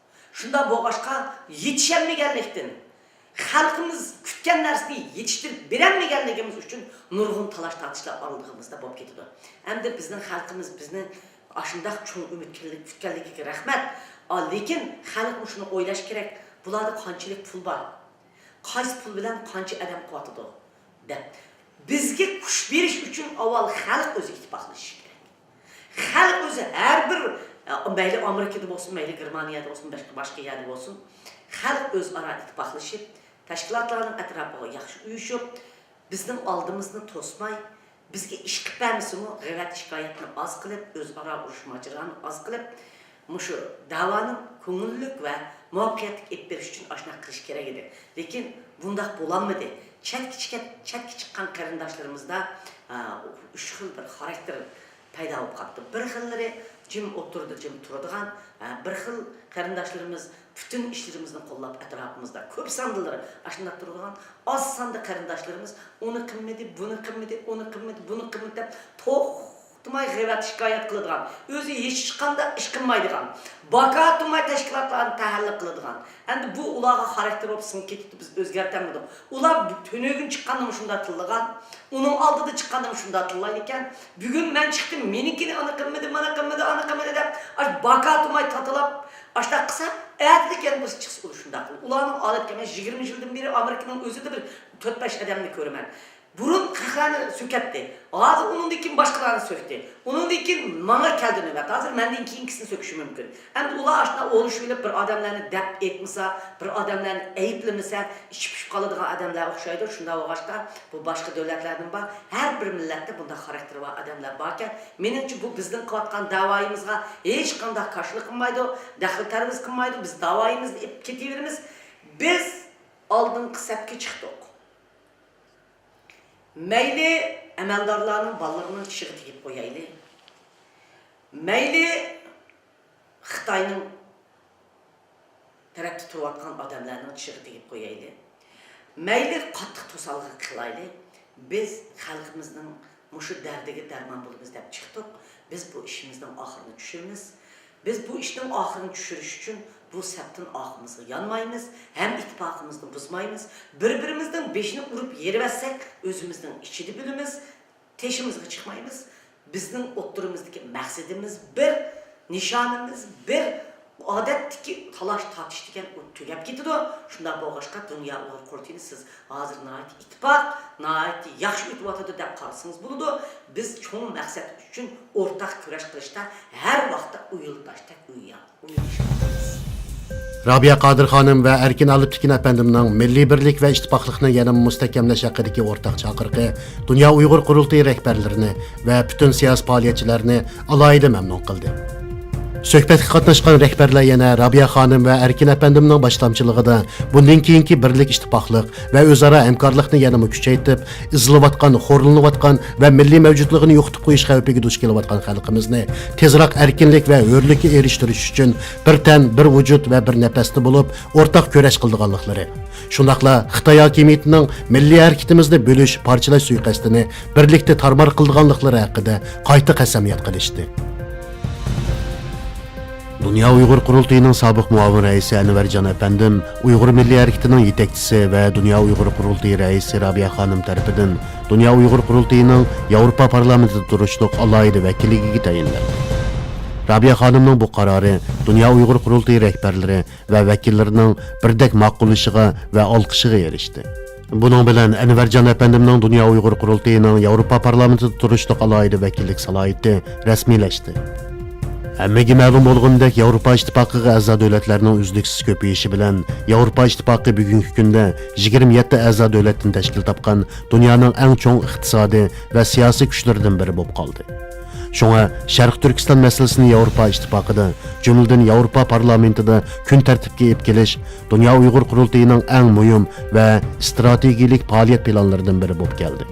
شۇنداق بولغاچقا، يېتىشەلمىگەنلىكتىن، خەلقىمىز كۈتكەن نەرسىنى يېتىشتۈرۈپ بېرەلمىگەنلىكىمىز ئۈچۈن نۇرغۇن تالاش-تارتىشلار ئارىلىقىمىزدا بولۇپ كېتىدۇ. ئەمدى بىزنىڭ خەلقىمىز بىزنى ئاشۇنداق چوڭ ئۈمىد كۈتكەنلىكىگە رەھمەت. ئا، لېكىن خەلق مۇشۇنى ئويلاش كېرەك، بۇلاردا قانچىلىك پۇل بار؟ قايسى پۇل بىلەن قانچە ئادەم قىلىۋاتىدۇ؟ دەپ. بىزگە كۈچ بېرىش ئۈچۈن ئاۋۋال خەلق ئۆزى ئىتتىپاقلىشىشى كېرەك. خەلق ئۆزى ھەر بىر، ئە، مەيلى ئامېرىكىدا بولسۇن، مەيلى گېرمانىيەدە بولسۇن، باشقا، باشقا يەردە بولسۇن، خەلق ئۆزئارا ئىتتىپاقلىشىپ، تەشكىلاتلارنىڭ ئەتراپىغا ياخشى ئۇيۇشۇپ، بىزنىڭ ئالدىمىزنى توسماي، بىزگە ئىش قىلىپ بەرمىسىمۇ، غەيۋەت-شىكايەتنى ئاز قىلىپ، ئۆزئارا ئۇرۇش-ماجىرانى ئاز قىلىپ، مۇشۇ دەۋانى كۆڭۈللۈك ۋە مۇۋەپپەقىيەتلىك ئېلىپ بېرىش ئۈچۈن ئاشۇنداق قىلىش كېرەك ئىدى. لېكىن بۇنداق بولالمىدى. چەتكە چىققان، چەتكە چىققان قېرىنداشلىرىمىزدا، ئا، ئۈچ خىل بىر خاراكتېر پەيدا بولۇپ قاپتۇ. بىر خىللىرى جىم ئوتتۇرىدا جىم تۇرىدىغان، ئا، بىر خىل قېرىنداشلىرىمىز پۈتۈن ئىشلىرىمىزنى قوللاپ ئەتراپىمىزدا كۆپ ساندىلىرى ئاشۇنداق تۇرىدىغان، ئاز ساندا قېرىنداشلىرىمىز ئۇنى قىلمىدى، بۇنى قىلمىدى، ئۇنى قىلمىدى، بۇنى قىلمىدى دەپ توختىماي غەيۋەت شىكايەت قىلىدىغان، ئۆزى ھېچقانداق ئىش قىلمايدىغان، باكا تۇرماي تەشكىلاتلارنى تەھەللە قىلىدىغان. ئەمدى بۇ ئۇلارغا خاراكتېر بولۇپ سىڭىپ كېتىپتۇ، بىز ئۆزگەرتەلمىدۇق. ئۇلار تۈنۈگۈن چىققاندىمۇ شۇنداق تىللىغان، ئۇنىڭ ئالدىدا چىققاندىمۇ شۇنداق تىللايدىكەن. بۈگۈن مەن چىقتىم، مېنىڭكىنى ئانا قىلمىدى، مانا قىلمىدى، ئانا قىلمىدى دەپ، ئاشۇ باكا تۇرماي تاتىلاپ، ئاشۇنداق قىلسا، ئەتىدىكەن بىرسى چىقسا ئۇلار شۇنداق قىلىدۇ. ئۇلارنىڭ ئادەتكە، مەن يىگىرمە يىلدىن بېرى ئامېرىكىنىڭ ئۆزىدە بىر تۆت-بەش ئادەمنى كۆرىمەن. بۇرۇن خەقلەرنى سۆكەتتى. ھازىر ئۇنىڭدىن كېيىن باشقىلارنى سۆكتى. ئۇنىڭدىن كېيىن ماڭا كەلدى نۆۋەت. ھازىر مەندىن كېيىنكىسىنى سۆكۈشى مۇمكىن. ئەمدى ئۇلار ئاشۇنداق ئولىشىۋېلىپ بىر ئادەملەرنى دەپ ئېيتمىسا، بىر ئادەملەرنى ئەيىبلىمىسە، ئىچى پۇشۇپ قالىدىغان ئادەملەر ئوخشايدۇ. شۇنداق بولغاچقا، بۇ باشقا دۆلەتلەردىمۇ بار. ھەر بىر مىللەتتە بۇنداق خاراكتېرى بار ئادەملەر باركەن. مېنىڭچە، بۇ بىزنىڭ قىلىۋاتقان داۋايىمىزغا ھېچقانداق كاشىلا قىلمايدۇ، دەخلى تەرۇز قىلمايدۇ. بىز داۋايىمىزنى ئېلىپ كېتىۋېرىمىز. بىز ئالدىنقى سەپكە چىقتۇق. مەيلى ئەمەلدارلارنىڭ بالىلىرىنىڭ چىشىغا تېگىپ قويايلى، مەيلى خىتاينىڭ تەرەپتە تۇرۇۋاتقان ئادەملەرنىڭ چىشىغا تېگىپ قويايلى، مەيلى قاتتىق توسالغۇ قىلايلى، بىز خەلقىمىزنىڭ مۇشۇ دەردىگە دەرمان بولىمىز دەپ چىقتۇق. بىز بۇ ئىشىمىزنىڭ ئاخىرىنى چۈشۈرىمىز. بىز بۇ ئىشنىڭ ئاخىرىنى چۈشۈرۈش ئۈچۈن بۇ سەپتىن ئارقىمىزغا يانمايمىز، ھەم ئىتتىپاقىمىزنى بۇزمايمىز. بىر-بىرىمىزنىڭ بېشىنى ئۇرۇپ يېرىۋەتسەك، ئۆزىمىزنىڭ ئىچىدە بىلىمىز، تېشىمىزغا چىقمايمىز. بىزنىڭ ئوتتۇرىمىزدىكى مەقسىتىمىز بىر، نىشانىمىز بىر. ئادەتتىكى تالاش-تارتىش دېگەن ئۇ تۈگەپ كېتىدۇ. شۇنداق بولغاچقا، دۇنيا ئۇيغۇر قۇرۇلتىيىنى سىز ھازىر ناھايىتى ئىتتىپاق، ناھايىتى ياخشى ئۆتۈۋاتىدۇ دەپ قارىسىڭىز بولىدۇ. بىز چوڭ مەقسەت ئۈچۈن ئورتاق كۈرەش قىلىشتا ھەر ۋاقىتتا ئۇيۇلداشتەك ئۇيۇ-، ئۇيۇشۇۋاتىمىز. رابىيە قادىر خانىم ۋە ئەركىن ئالپتېكىن ئەپەندىمنىڭ مىللىي بىرلىك ۋە ئىتتىپاقلىقنى يەنىمۇ مۇستەھكەملەش ھەققىدىكى ئورتاق چاقىرىقى دۇنيا ئۇيغۇر قۇرۇلتىيى رەھبەرلىرىنى ۋە پۈتۈن سىياسىي پائالىيەتچىلەرنى ئالاھىدە مەمنۇن قىلدى. سۆھبەتكە قاتناشقان رەھبەرلەر يەنە رابىيە خانىم ۋە ئەركىن ئەپەندىمنىڭ باشلامچىلىقىدا بۇندىن كېيىنكى بىرلىك، ئىتتىپاقلىق ۋە ئۆزئارا ھەمكارلىقنى يەنىمۇ كۈچەيتىپ، ئېزىلىۋاتقان، خورلىنىۋاتقان ۋە مىللىي مەۋجۇتلۇقىنى يوقىتىپ قويۇش خەۋپىگە دۇچ كېلىۋاتقان خەلقىمىزنى تېزراق ئەركىنلىك ۋە ھۆرلۈككە ئېرىشتۈرۈش ئۈچۈن بىر تەن، بىر ۋۇجۇد ۋە بىر نەپەستە بولۇپ، ئورتاق كۈرەش قىلىدىغانلىقلىرى، شۇنداقلا خىتاي ھاكىمىيىتىنىڭ مىللىي ھەرىكىتىمىزنى بۆلۈش، پارچىلاش سۇيىقەستىنى بىرلىكتە تارمار قىلىدىغانلىقلىرى ھەققىدە قايتا قەسەمياد قىلىشتى. دۇنيا ئۇيغۇر قۇرۇلتىيىنىڭ سابىق مۇئاۋىن رەئىسى ئەنۋەرجان ئەپەندىم ئۇيغۇر مىللىي ھەرىكىتىنىڭ يېتەكچىسى ۋە دۇنيا ئۇيغۇر قۇرۇلتىيى رەئىسى رابىيە خانىم تەرىپىدىن دۇنيا ئۇيغۇر قۇرۇلتىيىنىڭ ياۋروپا پارلامېنتىدا تۇرۇشلۇق ئالاھىدە ۋەكىللىكىگە تەيىنلەندى. رابىيە خانىمنىڭ بۇ قارارى دۇنيا ئۇيغۇر قۇرۇلتىيى رەھبەرلىرى ۋە ۋەكىللىرىنىڭ بىردەك ماقۇللىشىغا ۋە ئالقىشىغا ئېرىشتى. بۇنىڭ بىلەن ئەنۋەرجان ئەپەندىمنىڭ دۇنيا ئۇيغۇر قۇرۇلتىيىنىڭ ياۋروپا پارلامېنتىدا تۇرۇشلۇق ئالاھىدە ۋەكىللىك سالاھىيىتى رەسمىيلەشتى. ھەممىگە مەلۇم بولغىنىدەك، ياۋروپا ئىتتىپاقىغا ئەزا دۆلەتلەرنىڭ ئۈزلۈكسىز كۆپىيىشى بىلەن، ياۋروپا ئىتتىپاقى بۈگۈنكى كۈندە يىگىرمە يەتتە ئەزا دۆلەتتىن تەشكىل تاپقان دۇنيانىڭ ئەڭ چوڭ ئىقتىسادىي ۋە سىياسىي كۈچلىرىدىن بىرى بولۇپ قالدى. شۇڭا شەرقىي تۈركىستان مەسىلىسىنى ياۋروپا ئىتتىپاقىدا، جۈملىدىن ياۋروپا پارلامېنتىدا كۈن تەرتىپكە ئېلىپ كېلىش دۇنيا ئۇيغۇر قۇرۇلتىيىنىڭ ئەڭ مۇھىم ۋە ئىستراتېگىيەلىك پائالىيەت پىلانلىرىدىن بىرى بولۇپ كەلدى.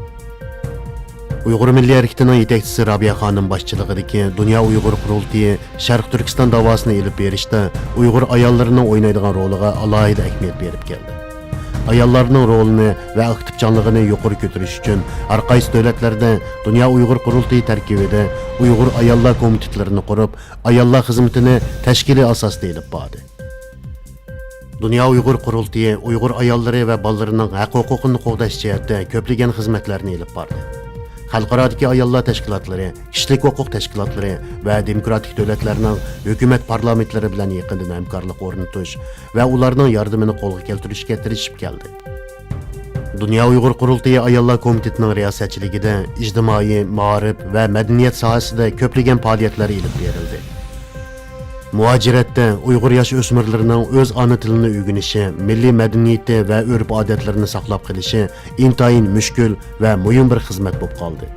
ئۇيغۇر مىللىي ھەرىكىتىنىڭ يېتەكچىسى رابىيە خانىم باشچىلىقىدىكى دۇنيا ئۇيغۇر قۇرۇلتىيى شەرقىي تۈركىستان داۋاسىنى ئېلىپ بېرىشتا ئۇيغۇر ئاياللىرىنىڭ ئوينايدىغان رولىغا ئالاھىدە ئەھمىيەت بېرىپ كەلدى. ئاياللارنىڭ رولىنى ۋە ئاكتىپچانلىقىنى يۇقىرى كۆتۈرۈش ئۈچۈن ھەر قايسى دۆلەتلەردە دۇنيا ئۇيغۇر قۇرۇلتىيى تەركىبىدە ئۇيغۇر ئاياللار كومىتېتلىرىنى قۇرۇپ، ئاياللار خىزمىتىنى تەشكىلىي ئاساستا ئېلىپ باردى. دۇنيا ئۇيغۇر قۇرۇلتىيى ئۇيغۇر ئاياللىرى ۋە بالىلىرىنىڭ ھەق-ھوقۇقىنى قوغداش جەھەتتە كۆپلىگەن خىزمەتلەرنى ئېلىپ باردى. خەلقئارادىكى ئاياللار تەشكىلاتلىرى، كىشىلىك ھوقۇق تەشكىلاتلىرى ۋە دېموكراتىك دۆلەتلەرنىڭ ھۆكۈمەت پارلامېنتلىرى بىلەن يېقىندىن ھەمكارلىق ئورنىتىش ۋە ئۇلارنىڭ ياردىمىنى قولغا كەلتۈرۈشكە تىرىشىپ كەلدى. دۇنيا ئۇيغۇر قۇرۇلتىيى ئاياللار كومىتېتىنىڭ رىياسەتچىلىكىدە ئىجتىمائىي، مائارىپ ۋە مەدەنىيەت ساھەسىدە كۆپلىگەن پائالىيەتلەر ئېلىپ بېرىلدى. مۇھاجىرەتتە ئۇيغۇر ياش ئۆسمۈرلىرىنىڭ ئۆز ئانا تىلىنى ئۆگىنىشى مىللىي مەدەنىيىتى ۋە ئۆرپ-ئادەتلىرىنى ساقلاپ قېلىشى ئىنتايىن مۈشكۈل ۋە مۇھىم بىر خىزمەت بولۇپ قالدى.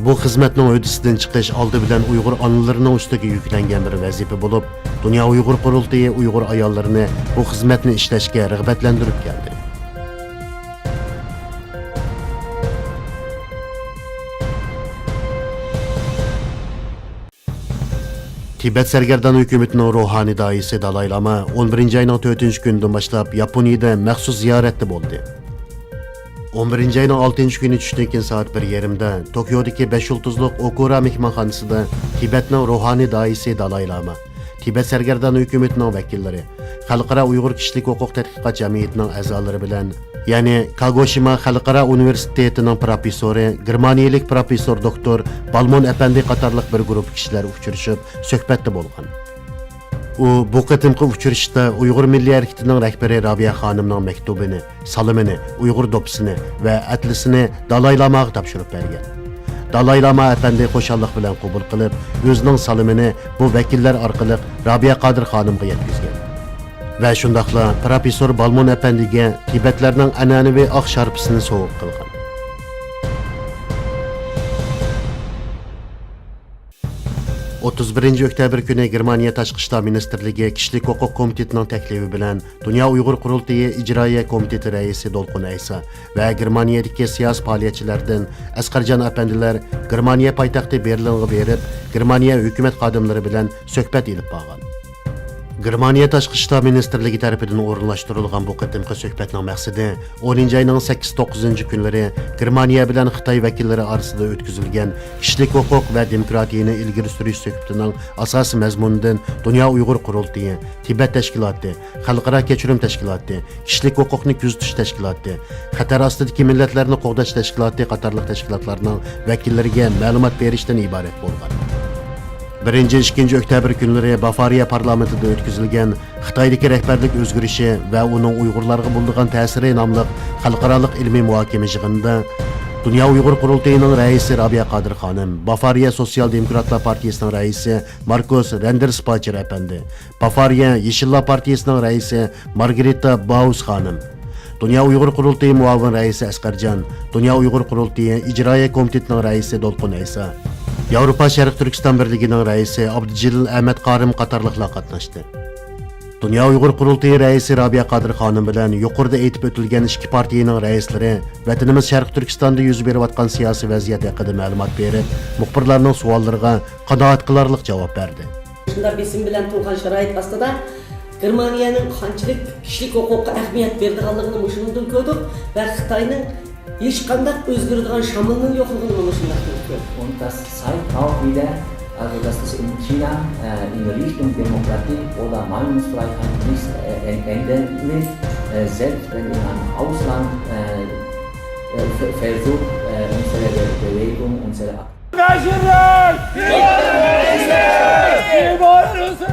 بۇ خىزمەتنىڭ ھۆددىسىدىن چىقىش ئالدى بىلەن ئۇيغۇر ئانىلىرىنىڭ ئۈستىگە يۈكلەنگەن بىر ۋەزىپە بولۇپ، دۇنيا ئۇيغۇر قۇرۇلتىيى ئۇيغۇر ئاياللىرىنى بۇ خىزمەتنى ئىشلەشكە رىغبەتلەندۈرۈپ كەلدى. تىبەت سەرگەردان ھۆكۈمىتىنىڭ روھانىي داھىيسى دالاي لاما ئون بىرىنچى ئاينىڭ تۆتىنچى كۈنىدىن باشلاپ ياپونىيىدە مەخسۇس زىيارەتتە بولدى. ئون بىرىنچى ئاينىڭ ئالتىنچى كۈنى چۈشتىن كېيىن سائەت بىر يېرىمدا توكيودىكى بەش يۇلتۇزلۇق ئوكۇرا مېھمانخانىسىدا تىبەتنىڭ روھانىي داھىيسى دالاي لاما، تىبەت سەرگەردان ھۆكۈمىتىنىڭ ۋەكىللىرى، خەلقئارا ئۇيغۇر كىشىلىك ھوقۇق تەتقىقات جەمئىيىتىنىڭ ئەزالىرى بىلەن، يەنى كاگوشىما خەلقئارا ئۇنىۋېرسىتېتىنىڭ پروفېسسورى، گېرمانىيەلىك پروفېسسور دوكتور بالمون ئەپەندى قاتارلىق بىر گۇرۇپپا كىشىلەر ئۇچرىشىپ، سۆھبەتتە بولغان. ئۇ بۇ قېتىمقى ئۇچرىشىشتا ئۇيغۇر مىللىي ھەرىكىتىنىڭ رەھبىرى رابىيە خانىمنىڭ مەكتۇبىنى، سالىمىنى، ئۇيغۇر دوپپىسىنى ۋە ئەتلىسىنى دالاي لاماغا تاپشۇرۇپ بەرگەن. دالاي لاما ئەپەندى خۇشاللىق بىلەن قوبۇل قىلىپ، ئۆزىنىڭ سالىمىنى بۇ ۋەكىللەر ئارقىلىق رابىيە قادىر خانىمغا يەتكۈزگەن. ۋە شۇنداقلا پروفېسسور بالمون ئەپەندىگە تىبەتلەرنىڭ ئەنئەنىۋى ئاق شارپىسىنى سوۋغا قىلغان. ئوتتۇز بىرىنچى ئۆكتەبىر كۈنى گېرمانىيە تاشقى ئىشلار مىنىستىرلىكى كىشىلىك ھوقۇق كومىتېتىنىڭ تەكلىپى بىلەن دۇنيا ئۇيغۇر قۇرۇلتىيى ئىجرائىيە كومىتېتى رەئىسى دولقۇن ئەيسا ۋە گېرمانىيەدىكى سىياسىي پائالىيەتچىلەردىن ئەسقەرجان ئەپەندىلەر گېرمانىيە پايتەختى بېرلىنغا بېرىپ، گېرمانىيە ھۆكۈمەت خادىملىرى بىلەن سۆھبەت ئېلىپ بارغان. گېرمانىيە تاشقى ئىشلار مىنىستىرلىكى تەرىپىدىن ئورۇنلاشتۇرۇلغان بۇ قېتىمقى سۆھبەتنىڭ مەقسىتى ئونىنچى ئاينىڭ سەككىز، توققۇزىنچى كۈنلىرى گېرمانىيە بىلەن خىتاي ۋەكىللىرى ئارىسىدا ئۆتكۈزۈلگەن كىشىلىك ھوقۇق ۋە دېموكراتىيەنى ئىلگىرى سۈرۈش سۆھبىتىنىڭ ئاساسىي مەزمۇنىدىن دۇنيا ئۇيغۇر قۇرۇلتىيى، تىبەت تەشكىلاتى، خەلقئارا كەچۈرۈم تەشكىلاتى، كىشىلىك ھوقۇقنى كۆزىتىش تەشكىلاتى، خەتەر ئاستىدىكى مىللەتلەرنى قوغداش تەشكىلاتى قاتارلىق تەشكىلاتلارنىڭ ۋەكىللىرىگە مەلۇمات بېرىشتىن ئىبارەت بولغان. بىرىنچى، ئىككىنچى ئۆكتەبىر كۈنلىرى بافارىيە پارلامېنتىدا ئۆتكۈزۈلگەن خىتايدىكى رەھبەرلىك ئۆزگىرىشى ۋە ئۇنىڭ ئۇيغۇرلارغا بولىدىغان تەسىرى ناملىق خەلقئارالىق ئىلمىي مۇھاكىمە يىغىنىدا دۇنيا ئۇيغۇر قۇرۇلتىيىنىڭ رەئىسى رابىيە قادىر خانىم، بافارىيە سوتسىيال دېموكراتلار پارتىيىسىنىڭ رەئىسى ماركۇس رەندېرسپاچېر ئەپەندى، بافارىيە يېشىللار پارتىيىسىنىڭ رەئىسى مارگرىتا باۋۇس خانىم، دۇنيا ئۇيغۇر قۇرۇلتىيى مۇئاۋىن رەئىسى ئەسقەرجان، دۇنيا ئۇيغۇر قۇرۇلتىيى ئىجرائىيە كومىتېتىنىڭ رەئىسى دولقۇن ئەيسا، ياۋروپا شەرقىي تۈركىستان بىرلىكىنىڭ رەئىسى ئابدۇجېلىل ئەمەت قارىم قاتارلىقلار قاتناشتى. دۇنيا ئۇيغۇر قۇرۇلتىيى رەئىسى رابىيە قادىر خانىم بىلەن يۇقىرىدا ئېيتىپ ئۆتۈلگەن ئىككى پارتىيىنىڭ رەئىسلىرى ۋەتىنىمىز شەرقىي تۈركىستاندا يۈز بېرىۋاتقان سىياسىي ۋەزىيەت ھەققىدە مەلۇمات بېرىپ، مۇخبىرلارنىڭ سوئاللىرىغا قانائەت قىلارلىق جاۋاب بەردى. شۇنداق بېسىم بىلەن تۇغقان شارائىت ئاستىدا گېرمانىيەنىڭ قانچىلىك كىشىلىك ھوقۇققا ئەھمىيەت بېرىدىغانلىقىنى مۇشۇنىڭدىن كۆردۇق ۋە خىتاينىڭ ھېچقانداق ئۆزگىرىدىغان شامىلىنىڭ يوقلۇقىنى مانا شۇنداق كۆردۇق. Und das zeigt auch wieder, Also, dass es in China äh, in Richtung Demokratie oder Meinungsfreiheit nichts äh, ändern wird, äh, selbst wenn in einem Ausland äh, äh, versucht, äh, unsere Bewegung, unsere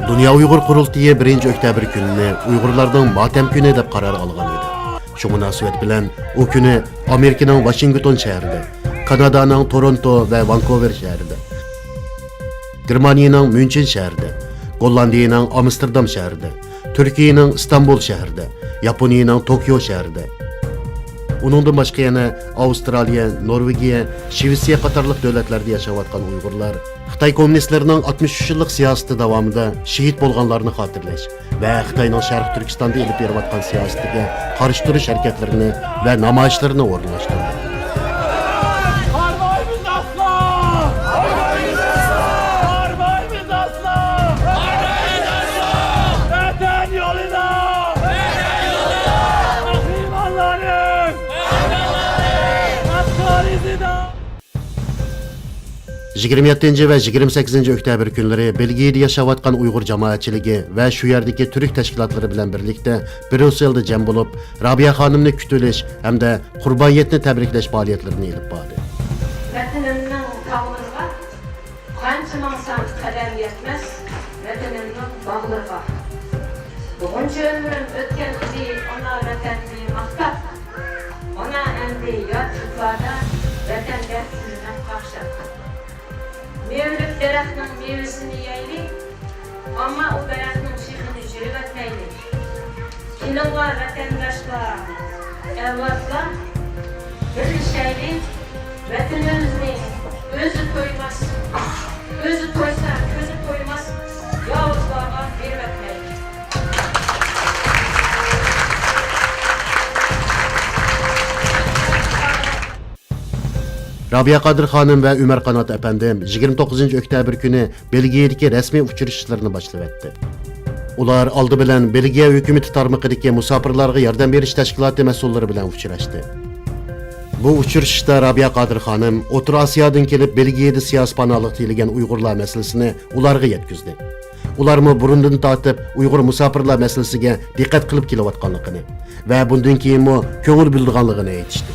دۇنيا ئۇيغۇر قۇرۇلتىيى بىرىنچى ئۆكتەبىر كۈنىنى ئۇيغۇرلارنىڭ ماتەم كۈنى دەپ قارار ئالغان ئىدى. شۇ مۇناسىۋەت بىلەن ئۇ كۈنى ئامېرىكىنىڭ ۋاشىنگتون شەھىرىدە، كانادانىڭ تورونتو ۋە ۋانكوۋېر شەھىرىدە، گېرمانىيەنىڭ ميۇنچېن شەھىرىدە، گوللاندىيەنىڭ ئامستېردام شەھىرىدە، تۈركىيەنىڭ ئىستانبۇل شەھىرىدە، ياپونىيەنىڭ توكيو شەھىرىدە، ئۇنىڭدىن باشقا يەنە ئاۋسترالىيە، نورۋېگىيە، شىۋېتسىيە قاتارلىق دۆلەتلەردە ياشاۋاتقان ئۇيغۇرلار خىتاي كوممۇنىستلىرىنىڭ ئاتمىش ئۈچ يىللىق سىياسىتى داۋامىدا شېھىت بولغانلارنى خاتىرىلەش ۋە خىتاينىڭ شەرقىي تۈركىستاندا ئېلىپ بېرىۋاتقان سىياسىتىگە قارشى تۇرۇش ھەرىكەتلىرىنى ۋە نامايىشلىرىنى ئورۇنلاشتۇردى. قارىمايمىز ئاسلا! قارىمايمىز ئاسلا! ۋەتەن يولىدا! قەھرىمانلارنىڭ! ئاسلا ئىزىدا! يىگىرمە يەتتىنچى ۋە يىگىرمە سەككىزىنچى ئۆكتەبىر كۈنلىرى بېلگىيەدە ياشاۋاتقان ئۇيغۇر جامائەتچىلىكى ۋە شۇ يەردىكى تۈرك تەشكىلاتلىرى بىلەن بىرلىكتە بريۇسسېلدا جەم بولۇپ، رابىيە خانىمنى كۈتۈۋېلىش ھەمدە قۇربان ھېيتنى تەبرىكلەش پائالىيەتلىرىنى ئېلىپ باردى. ۋەتىنىمنىڭ تاغلىرىغا قانچە ماڭسام قەدەم يەتمەس، ۋەتىنىمنىڭ باغلىرىغا. بۇغۇنچە ئۆمرۈم ئۆتكەن ئىدى ئانا ۋەتەننى ماختاپ، ئانا ئەمدى يات يۇرتلاردا، ۋەتەندە يۈرىمەن قاقشاپ. مېۋىلىك دەرەخنىڭ مېۋىسىنى يەيلى، ئەمما ئۇ دەرەخنىڭ شېخىنى يېرىۋەتمەيلى. كېلىڭلار ۋەتەنداشلار، ئەۋلادلار، بىرلىشەيلى، ۋەتىنىمىزنى ئۆزى تويماس، ئۆزى تويسا كۆزى تويماس ياۋۇزلارغا بېرىۋەتمەيلى. رابىيە قادىر خانىم ۋە ئۆمەر قانات ئەپەندىم يىگىرمە توققۇزىنچى ئۆكتەبىر كۈنى بېلگىيەدىكى رەسمىي ئۇچرىشىشلىرىنى باشلىۋەتتى. ئۇلار ئالدى بىلەن بېلگىيە ھۆكۈمىتى تارمىقىدىكى مۇساپىرلارغا ياردەم بېرىش تەشكىلاتى مەسئۇللىرى بىلەن ئۇچراشتى. بۇ ئۇچرىشىشتا رابىيە قادىر خانىم ئوتتۇرا ئاسىيادىن كېلىپ بېلگىيەدە سىياسىي پاناھلىق تىلىگەن ئۇيغۇرلار مەسىلىسىنى ئۇلارغا يەتكۈزدى. ئۇلارمۇ بۇرۇندىن تارتىپ ئۇيغۇر مۇساپىرلار مەسىلىسىگە دىققەت قىلىپ كېلىۋاتقانلىقىنى ۋە بۇندىن كېيىنمۇ كۆڭۈل بۆلىدىغانلىقىنى ئېيتىشتى.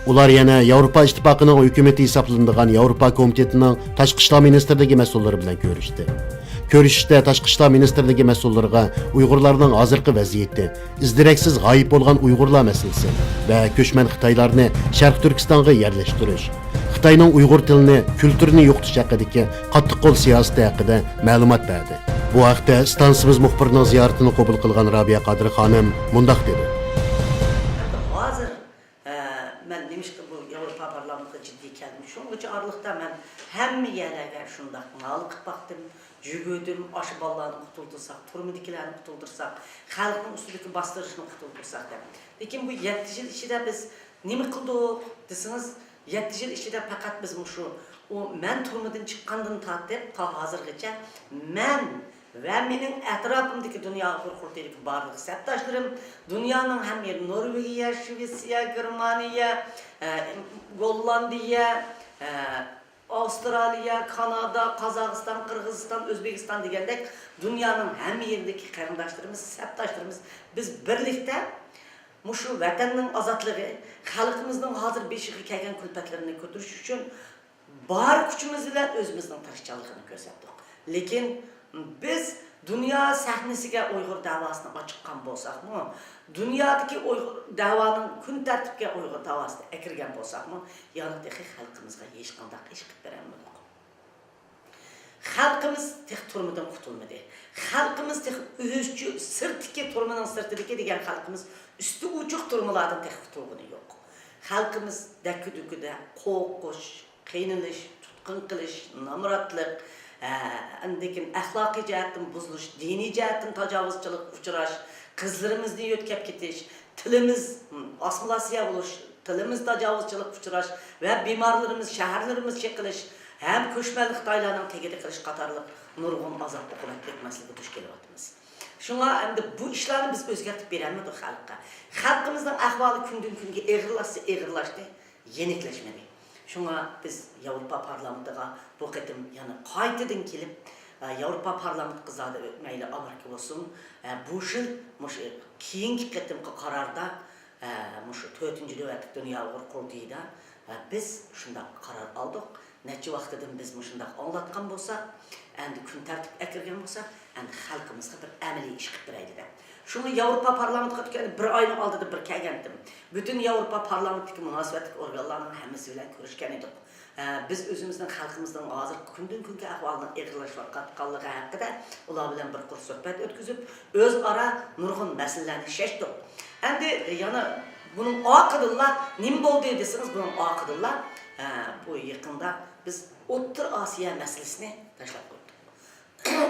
ئۇلار يەنە ياۋروپا ئىتتىپاقىنىڭ ھۆكۈمىتى ھېسابلىنىدىغان ياۋروپا كومىتېتىنىڭ تاشقى ئىشلار مىنىستىرلىكى مەسئۇللىرى بىلەن كۆرۈشتى. كۆرۈشۈشتە تاشقى ئىشلار مىنىستىرلىكى مەسئۇللىرىغا ئۇيغۇرلارنىڭ ھازىرقى ۋەزىيىتى، ئىز-دېرەكسىز غايىب بولغان ئۇيغۇرلار مەسىلىسى ۋە كۆچمەن خىتايلارنى شەرقىي تۈركىستانغا يەرلەشتۈرۈش، خىتاينىڭ ئۇيغۇر تىلىنى، كۈلتۈرىنى يوقىتىش ھەققىدىكى قاتتىق قول سىياسىتى ھەققىدە مەلۇمات بەردى. بۇ ھەقتە ئىستانسىمىز مۇخبىرىنىڭ زىيارىتىنى قوبۇل قىلغان رابىيە قادىر خانىم مۇنداق دېدى. ئەمدى ھازىر، ئە، مەن نېمىشقا بۇ ياۋروپا پارلامېنتىغا جىددىي كەلدىم؟ شۇنىڭغىچە ئارىلىقتا مەن ھەممە يەرلەرگە شۇنداق نالە قىلىپ باقتىم، يۈگۈردۈم، ئاشۇ بالىلارنى قۇتۇلدۇرساق، تۈرمىدىكىلەرنى قۇتۇلدۇرساق، خەلقنىڭ ئۈستىدىكى باستۇرۇشنى قۇتۇلدۇرساق دەپ. لېكىن بۇ يەتتە يىل ئىچىدە بىز نېمە قىلدۇق دېسىڭىز، يەتتە يىل ئىچىدە پەقەت بىز مۇشۇ، ئۇ مەن تۈرمىدىن چىققاندىن تارتىپ تا ھازىرغىچە مەن ۋە مېنىڭ ئەتراپىمدىكى دۇنيا ئۇيغۇر قۇرۇلتىيىدىكى بارلىق سەپداشلىرىم، دۇنيانىڭ ھەممە يېرى، نورۋېگىيە، شىۋېتسىيە، گېرمانىيە، ئە، گوللاندىيە، ئە، ئاۋسترالىيە، كانادا، قازاقىستان، قىرغىزىستان، ئۆزبېكىستان دېگەندەك دۇنيانىڭ ھەممە يېرىدىكى قېرىنداشلىرىمىز، سەپداشلىرىمىز، بىز بىرلىكتە مۇشۇ ۋەتەننىڭ ئازادلىقى، خەلقىمىزنىڭ ھازىر بېشىغا كەلگەن كۈلپەتلىرىنى كۆتۈرۈش ئۈچۈن بار كۈچىمىز بىلەن ئۆزىمىزنىڭ تىرىشچانلىقىنى كۆرسەتتۇق. لېكىن بىز دۇنيا سەھنىسىگە ئۇيغۇر دەۋاسىنى ئاچىققان بولساقمۇ، دۇنيادىكى ئۇيغۇر دەۋانىڭ كۈن تەرتىپكە ئۇيغۇر دەۋاسىنى ئەكىرگەن بولساقمۇ، يەنە تېخى خەلقىمىزغا ھېچقانداق ئىش قىلىپ بېرەلمىدۇق. خەلقىمىز تېخى تۈرمىدىن قۇتۇلمىدى. خەلقىمىز تېخى ئۆز چۆ-، سىرتتىكى، تۈرمىنىڭ سىرتىدىكى دېگەن خەلقىمىز ئۈستى ئوچۇق تۈرمىلاردىن تېخى قۇتۇلغىنى يوق. خەلقىمىز دەككە-دۈككىدە قورقۇش، قىينىلىش، تۇتقۇن قىلىش، نامراتلىق، ھە، ئاندىن كېيىن ئەخلاقىي جەھەتتىن بۇزۇلۇش، دىنىي جەھەتتىن تاجاۋۇزچىلىققا ئۇچراش، قىزلىرىمىزنى يۆتكەپ كېتىش، تىلىمىز، م، ئاسسىمىلياتسىيە بولۇش، تىلىمىز تاجاۋۇزچىلىققا ئۇچراش ۋە بىمارلىرىمىز، شەھەرلىرىمىز چېقىلىش ھەم كۆچمەنلىك خىتايلارنىڭ تېگىدە قېلىش قاتارلىق نۇرغۇن ئازاب-ئوقۇبەتلىك مەسىلىگە دۇچ كېلىۋاتىمىز. شۇڭا ئەمدى بۇ ئىشلارنى بىز ئۆزگەرتىپ بېرەلمىدۇق خەلققە. خەلقىمىزنىڭ ئەھۋالى كۈندىن-كۈنگە ئېغىرلاشسا ئېغىرلاشتى، يېنىكلەشمىدى. شۇڭا بىز ياۋروپا پارلامېنتىغا بۇ قېتىم يەنە قايتىدىن كېلىپ، ئە، ياۋروپا پارلامېنتىغا زادى مەيلى ئامېرىكا بولسۇن، ئە، بۇ يىل مۇشۇ كېيىنكى قېتىمقى قاراردا، ئە، مۇشۇ تۆتىنچى نۆۋەتلىك دۇنيا ئۇيغۇر قۇرۇلتىيىدا، ئە، بىز شۇنداق قارار ئالدۇق. نەچچە ۋاقتىدىن بىز مۇشۇنداق ئاڭلاتقان بولساق، ئەمدى كۈن تەرتىپكە ئەكىرگەن بولساق، ئەمدى خەلقىمىزغا بىر ئەمەلىي ئىش قىلىپ بېرەيلى دەپ. شۇڭا ياۋروپا پارلامېنتىغا كەلگەن بىر ئاينىڭ ئالدىدا بىر كەلگەنتىم. پۈتۈن ياۋروپا پارلامېنتتىكى مۇناسىۋەتلىك ئورگانلارنىڭ ھەممىسى بىلەن كۆرۈشكەن ئىدۇق. ئە، بىز ئۆزىمىزنىڭ خەلقىمىزنىڭ ھازىرقى كۈندىن كۈنگە ئەھۋالىنىڭ ئېغىرلىشىۋاتقانلىقى ھەققىدە ئۇلار بىلەن بىر قۇر سۆھبەت ئۆتكۈزۈپ، ئۆزئارا نۇرغۇن مەسىلىلەرنى شەشتۇق. ئەمدى يەنە بۇنىڭ ئارقىدىنلا نېمە بولدى دېسىڭىز، بۇنىڭ ئارقىدىنلا، ئە، بۇ يېقىندا بىز ئوتتۇرا ئاسىيا مەسىلىسىنى تاشلاپ قويدۇق.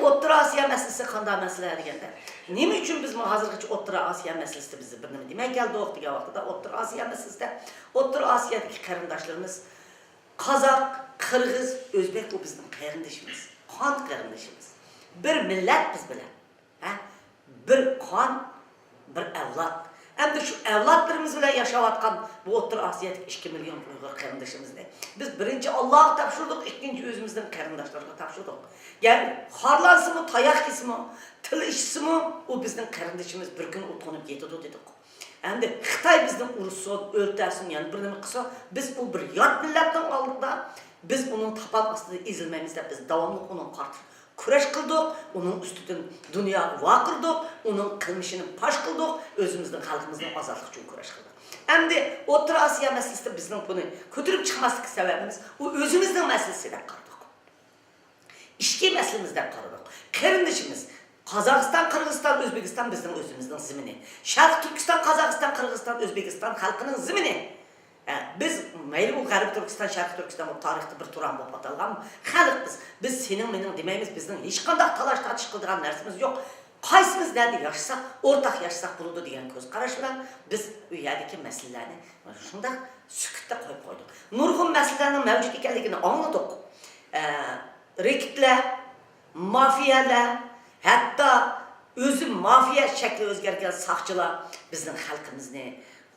ئوتتۇرا ئاسىيا مەسىلىسى قانداق مەسىلە دېگەندە، نېمە ئۈچۈن بىز ھازىرغىچە ئوتتۇرا ئاسىيا مەسىلىسىدە بىز بىر نېمە دېمەي كەلدۇق دېگەن ۋاقتىدا، ئوتتۇرا ئاسىيا مەسىلىسىدە ئوتتۇرا ئاسىيادىكى قېرىنداشلىرىمىز قازاق، قىرغىز، ئۆزبېك، ئۇ بىزنىڭ قېرىندىشىمىز، قان قېرىندىشىمىز. بىر مىللەت بىز بىلەن. ھە؟ بىر قان، بىر ئەۋلاد. ئەمدى شۇ ئەۋلادلىرىمىز بىلەن ياشاۋاتقان بۇ ئوتتۇرا ئاسىيادىكى ئىككى مىليون ئۇيغۇر قېرىندىشىمىزنى بىز بىرىنچى ئاللاغا تاپشۇردۇق، ئىككىنچى ئۆزىمىزنىڭ قېرىنداشلىرىغا تاپشۇردۇق. يەنى خارلانسىمۇ، تاياق يېسىمۇ، تىل ئىچسىمۇ، ئۇ بىزنىڭ قېرىندىشىمىز، بىر كۈنى ئۇ تونۇپ يېتىدۇ دېدۇق. ئەمدى خىتاي بىزنى ئۇرسۇن، ئۆلتۈرسۇن، يەنە بىر نېمە قىلسا، بىز ئۇ بىر يات مىللەتنىڭ ئالدىدا بىز ئۇنىڭ تاپان ئاستىدا ئېزىلمەيمىز دەپ، بىز داۋاملىق ئۇنىڭغا قارشى كۈرەش قىلدۇق، ئۇنىڭ ئۈستىدىن دۇنياغا ۋارقىرىدۇق، ئۇنىڭ قىلمىشىنى پاش قىلدۇق، ئۆزىمىزنىڭ خەلقىمىزنىڭ ئازادلىقى ئۈچۈن كۈرەش قىلدۇق. ئەمدى ئوتتۇرا ئاسىيا مەسىلىسىدە بىزنىڭ بۇنى كۆتۈرۈپ چىقماسلىق سەۋەبىمىز، ئۇ ئۆزىمىزنىڭ مەسىلىسى دەپ قارىدۇق. ئىچكى مەسىلىمىز دەپ قارىدۇق. قېرىندىشىمىز، قازاقىستان، قىرغىزىستان، ئۆزبېكىستان بىزنىڭ ئۆزىمىزنىڭ زېمىنى. شەرقىي تۈركىستان، قازاقىستان، قىرغىزىستان، ئۆزبېكىستان خەلقىنىڭ زېمىنى. ھە، بىز مەيلى ئۇ غەربىي تۈركىستان، شەرقىي تۈركىستان بولۇپ تارىختا بىر تۇران بولۇپ ئاتالغان خەلق بىز. بىز سېنىڭ مېنىڭ دېمەيمىز، بىزنىڭ ھېچقانداق تالاش تارتىش قىلىدىغان نەرسىمىز يوق. قايسىمىز نەدە ياشىساق، ئورتاق ياشىساق بولىدۇ دېگەن كۆز قاراش بىلەن بىز ئۇ يەردىكى مەسىلىلەرنى شۇنداق سۈكۈتتە قويۇپ قويدۇق. نۇرغۇن مەسىلىلەرنىڭ مەۋجۇت ئىكەنلىكىنى ئاڭلىدۇق. ئە، رېكېتلەر، مافىيەلەر، ھەتتا ئۆزى مافىيە شەكلى ئۆزگەرگەن ساقچىلار بىزنىڭ خەلقىمىزنى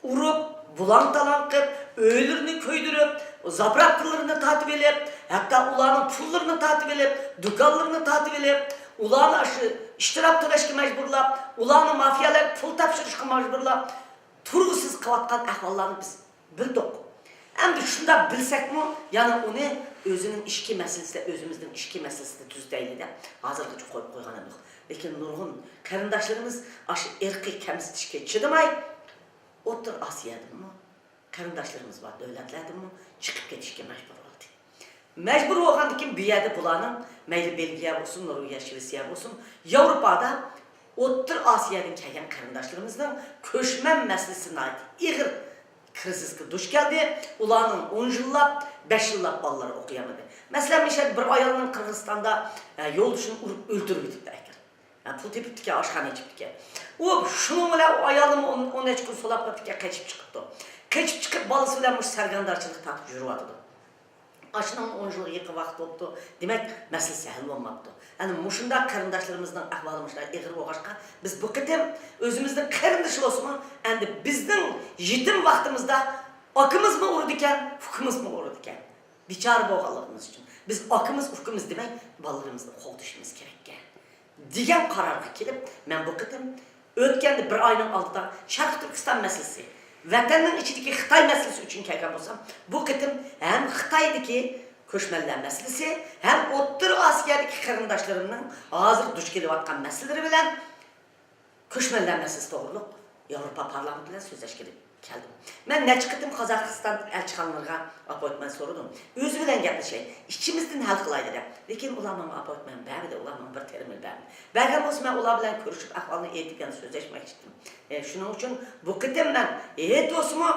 ئۇرۇپ، بۇلاڭ-تالاڭ قىلىپ، ئۆيلىرىنى كۆيدۈرۈپ، زاپراكىلىرىنى تارتىۋېلىپ، ھەتتا ئۇلارنىڭ پۇللىرىنى تارتىۋېلىپ، دۇكانلىرىنى تارتىۋېلىپ، ئۇلارنى ئاشۇ ئىشتىراك تۆلەشكە مەجبۇرلاپ، ئۇلارنى مافىيەلەرگە پۇل تاپشۇرۇشقا مەجبۇرلاپ، تۇرغۇسىز قىلىۋاتقان ئەھۋاللارنى بىز بىلدۇق. ئەمدى شۇنداق بىلسەكمۇ، يەنە ئۇنى ئۆزىنىڭ ئىچكى مەسىلىسىدە، ئۆزىمىزنىڭ ئىچكى مەسىلىسىدە تۈزىتەيلى دەپ ھازىرغىچە قويۇپ قويغان ئىدۇق. لېكىن نۇرغۇن قېرىنداشلىرىمىز ئاشۇ ئىرقىي كەمسىتىشكە چىدىماي، ئوتتۇرا ئاسىيادىنمۇ، قېرىنداشلىرىمىز بار دۆلەتلەردىنمۇ چىقىپ كېتىشكە مەجبۇر بولدى. مەجبۇر بولغاندىن كېيىن بۇ يەردە بۇلارنىڭ مەيلى بېلگىيە بولسۇن، نورۋېگىيە، شىۋېتسىيە بولسۇن، ياۋروپادا ئوتتۇرا ئاسىيادىن كەلگەن قېرىنداشلىرىمىزنىڭ كۆچمەن مەسىلىسى ناھايىتى ئېغىر كىرىزىسكە دۇچ كەلدى. ئۇلارنىڭ ئون يىللاپ، بەش يىللاپ بالىلىرى ئوقۇيالمىدى. مەسىلەن، مىشەل بىر ئايالنىڭ قىرغىزىستاندا، ئە، يولدىشىنى ئۇرۇپ ئۆلتۈرۈۋېتىپتۇ ئەكىر. ھە، پۇل تېپىپتىكەن، ئاشخانا ئېچىپتىكەن. ئۇ شۇنىڭ بىلەن ئۇ ئايالىمۇ ئون، ئون نەچچە كۈن سولاپ قاپتىكەن، قېچىپ چىقىپتۇ. قېچىپ چىقىپ، بالىسى بىلەن مۇشۇ سەرگەردانچىلىق تارتىپ يۈرۈۋاتىدۇ. ئاشۇنىڭ ئون يىلغا يېقىن ۋاقىت بوپتۇ. دېمەك، مەسىلىسى ھەل بولماپتۇ. ئەنە مۇشۇنداق قېرىنداشلىرىمىزنىڭ ئەھۋالى مۇشۇنداق ئېغىر بولغاچقا، بىز بۇ قېتىم ئۆزىمىزنىڭ قېرىندىشى بولسىمۇ، ئەمدى بىزنىڭ يېتىم ۋاقتىمىزدا ئاكىمىزمۇ ئۇرىدىكەن، ئۇكىمىزمۇ ئۇرىدىكەن. بىچارە بولغانلىقىمىز ئۈچۈن. بىز ئاكىمىز، ئۇكىمىز دېمەي، بالىلىرىمىزنى قوغدىشىمىز كېرەككەن. دېگەن قارارغا كېلىپ، مەن بۇ قېتىم ئۆتكەندە بىر ئاينىڭ ئالدىدا شەرقىي تۈركىستان مەسىلىسى، ۋەتەننىڭ ئىچىدىكى خىتاي مەسىلىسى ئۈچۈن كەلگەن بولسام، بۇ قېتىم ھەم خىتايدىكى كۆچمەنلەر مەسىلىسى، ھەم ئوتتۇرا ئاسىيادىكى قېرىنداشلىرىمنىڭ ھازىر دۇچ كېلىۋاتقان مەسىلىلىرى بىلەن كۆچمەنلەر مەسىلىسى توغرۇلۇق ياۋروپا پارلامېنتى بىلەن سۆزلەشكىلى كەلدىم. مەن نەچچە قېتىم قازاقىستان ئەلچىخانىلىرىغا ئاپوينتمېنت سورىدىم. ئۆزى بىلەن گەپلىشەي، ئىچىمىزدىن ھەل قىلايلى دەپ. لېكىن ئۇلار ماڭا ئاپوينتمېنت بەرمىدى، ئۇلار ماڭا بىر تېرىمىل بەرمىدى. بەرگەن بولسا، مەن ئۇلار بىلەن كۆرۈشۈپ، ئەھۋالنى ئېيتىپ، يەنە سۆزلەشمەكچى ئىدىم. ئە، شۇنىڭ ئۈچۈن بۇ قېتىم مەن ھېيت بولسىمۇ،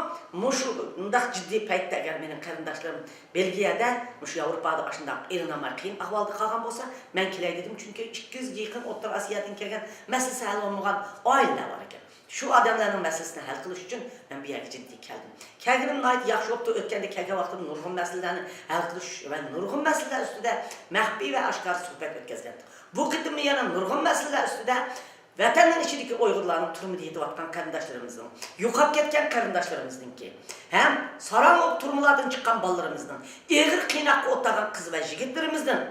مۇشۇنداق جىددىي پەيتتە ئەگەر مېنىڭ قېرىنداشلىرىم بېلگىيەدە، مۇشۇ ياۋروپادا ئاشۇنداق ئېلىنالماي قىيىن ئەھۋالدا قالغان بولسا، مەن كېلەي دېدىم، چۈنكى ئىككى يۈزگە يېقىن ئوتتۇرا ئاسىيادىن كەلگەن مەسىلىسى ھەل بولمىغان ئائىلىلەر بار ئىكەن. شۇ ئادەملەرنىڭ مەسىلىسىنى ھەل قىلىش ئۈچۈن مەن بۇ يەرگە جىددىي كەلدىم. كەلگىنىم ناھايىتى ياخشى بوپتۇ، ئۆتكەندە كەلگەن ۋاقتىمدا نۇرغۇن مەسىلىلەرنى ھەل قىلىش ۋە نۇرغۇن مەسىلىلەر ئۈستىدە مەخپىي ۋە ئاشكارا سۆھبەت ئۆتكۈزگەنتۇق. بۇ قېتىممۇ يەنە نۇرغۇن مەسىلىلەر ئۈستىدە ۋەتەننىڭ ئىچىدىكى ئۇيغۇرلارنىڭ تۈرمىدە يېتىۋاتقان قېرىنداشلىرىمىزنىڭ، يوقاپ كەتكەن قېرىنداشلىرىمىزنىڭكى ھەم ساراڭ تۈرمىلەردىن چىققان بالىلىرىمىزنىڭ، ئېغىر قىيناققا ئولتۇرغان قىز ۋە يىگىتلىرىمىزنىڭ،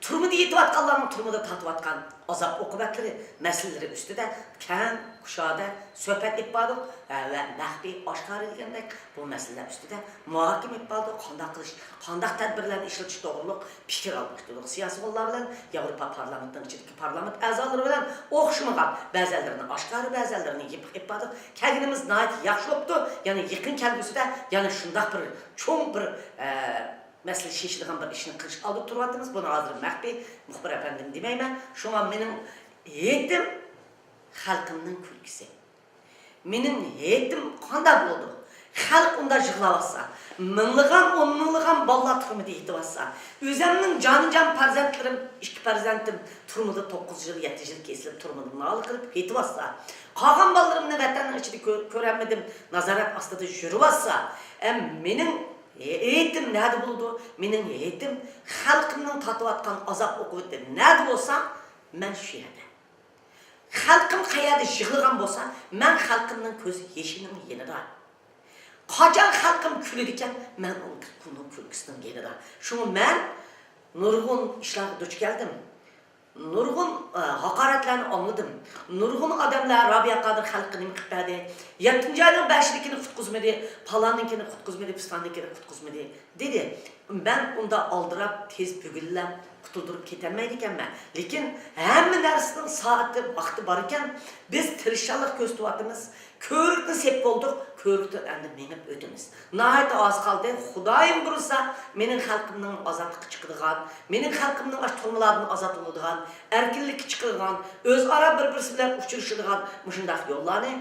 تۈرمىدە يېتىۋاتقانلارنىڭ تۈرمىدە تارتىۋاتقان ئازاب ئوقۇبەتلىرى مەسىلىلىرى ئۈستىدە كەڭ كۇشادە سۆھبەت ئېلىپ باردۇق ۋە مەخپىي ئاشكارا دېگەندەك بۇ مەسىلىلەر ئۈستىدە مۇھاكىمە ئېلىپ باردۇق. قانداق قىلىش، قانداق تەدبىرلەرنى ئىشلىتىش توغرۇلۇق پىكىر ئالماشتۇردۇق. سىياسىيونلار بىلەن ياۋروپا پارلامېنتىنىڭ ئىچىدىكى پارلامېنت ئەزالىرى بىلەن ئوخشىمىغان، بەزەنلىرىنى ئاشكارا، بەزەنلىرىنى يېپىق ئېلىپ باردۇق. كەلگىنىمىز ناھايىتى ياخشى بوپتۇ. يەنى يېقىن كەلگۈسىدە يەنە شۇنداق بىر چوڭ بىر، ئە، مەسىلە شېشىدىغان بىر ئىشنى قىلىش ئالدىدا تۇرۇۋاتىمىز. بۇنى ھازىر مەخپىي مۇخبىر ئەپەندىم دېمەيمەن. شۇڭا مېنىڭ ھېيتىم خەلقىمنىڭ كۈلكىسى. مېنىڭ ھېيتىم قانداق بولىدۇ؟ خەلق ئۇنداق يىغلاۋاتسا، مىڭلىغان، ئون مىڭلىغان بالىلار تۈرمىدە يېتىۋاتسا، ئۆزەمنىڭ جانىجان پەرزەنتلىرىم، ئىككى پەرزەنتىم تۈرمىدە توققۇز يىل، يەتتە يىل كېسىلىپ تۈرمىدە نالە قىلىپ يېتىۋاتسا، قالغان بالىلىرىمنى ۋەتەننىڭ ئىچىدە كۆ-، كۆرەلمىدىم، نازارەت ئاستىدا يۈرۈۋاتسا، ئە، مېنىڭ ھېيتىم نەدە بولىدۇ؟ مېنىڭ ھېيتىم خەلقىمنىڭ تارتىۋاتقان ئازاب ئوقۇبىتى نەدە بولسا، مەن شۇ يەردە. خەلقىم قەيەردە يىغلىغان بولسا، مەن خەلقىمنىڭ كۆز يېشىنىڭ يېنىدا. قاچان خەلقىم كۈلىدىكەن، مەن ئۇنىڭ كۈلكىسىنىڭ يېنىدا. شۇڭا مەن نۇرغۇن ئىشلارغا دۇچ كەلدىم. نۇرغۇن، ئە، ھاقارەتلەرنى ئاڭلىدىم. نۇرغۇن ئادەملەر رابىيە قادىر خەلققە نېمە قىلىپ بەردى؟ يەتتىنچى ئاينىڭ بەشىدىكىنى قۇتقۇزمىدى، پالاننىڭكىنى قۇتقۇزمىدى، پىستاننىڭكىنى قۇتقۇزمىدى دېدى. مەن ئۇندا ئالدىراپ، تېز بۈگۈنلەپ قۇتۇلدۇرۇپ كېتەلمەيدىكەنمەن. لېكىن ھەممە نەرسىنىڭ سائىتى، ۋاقتى باركەن، بىز تىرىشچانلىق كۆرسىتىۋاتىمىز. كۆۋرۈكنى سېپ بولدۇق، كۆۋرۈكتىن ئەمدى مېڭىپ ئۆتىمىز. ناھايىتى ئاز قالدى. خۇدايىم بۇيرۇسا، مېنىڭ خەلقىمنىڭ ئازادلىققا چىقىدىغان، مېنىڭ خەلقىمنىڭ ئاشۇ تۈرمىلەردىن ئازاد بولىدىغان، ئەركىنلىككە چىقىدىغان، ئۆزئارا بىر-بىرسى بىلەن ئۇچرىشىدىغان مۇشۇنداق يوللارنى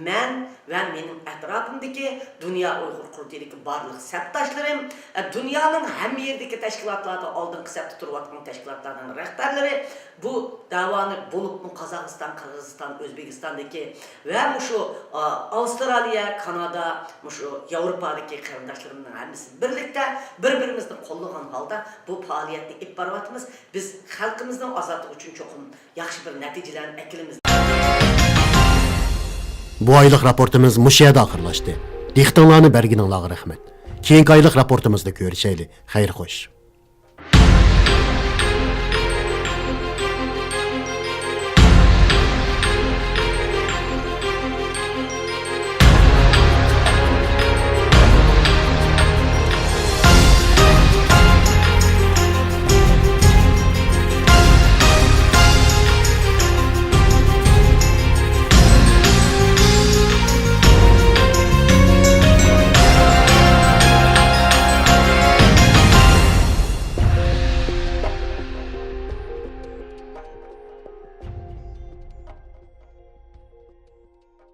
مەن ۋە مېنىڭ ئەتراپىمدىكى دۇنيا ئۇيغۇر قۇرۇلتىيىدىكى بارلىق سەپداشلىرىم، ئە، دۇنيانىڭ ھەممە يېرىدىكى تەشكىلاتلاردا ئالدىنقى سەپتە تۇرۇۋاتقان تەشكىلاتلارنىڭ رەھبەرلىرى بۇ دەۋانى، بولۇپمۇ قازاقىستان، قىرغىزىستان، ئۆزبېكىستاندىكى ۋە مۇشۇ، ئا، ئاۋسترالىيە، كانادا، مۇشۇ ياۋروپادىكى قېرىنداشلىرىمنىڭ ھەممىسى بىرلىكتە بىر-بىرىمىزنى قوللىغان ھالدا بۇ پائالىيەتنى ئېلىپ بارىۋاتىمىز. بىز خەلقىمىزنىڭ ئازادلىقى ئۈچۈن چوقۇم ياخشى بىر نەتىجىلەرنى ئەكېلىمىز. بۇ ئايلىق راپورتىمىز مۇشۇ يەردە ئاخىرلاشتى. دىققىتىڭلارنى بەرگىنىڭلارغا رەھمەت. كېيىنكى ئايلىق راپورتىمىزدا كۆرۈشەيلى. خەير خوش.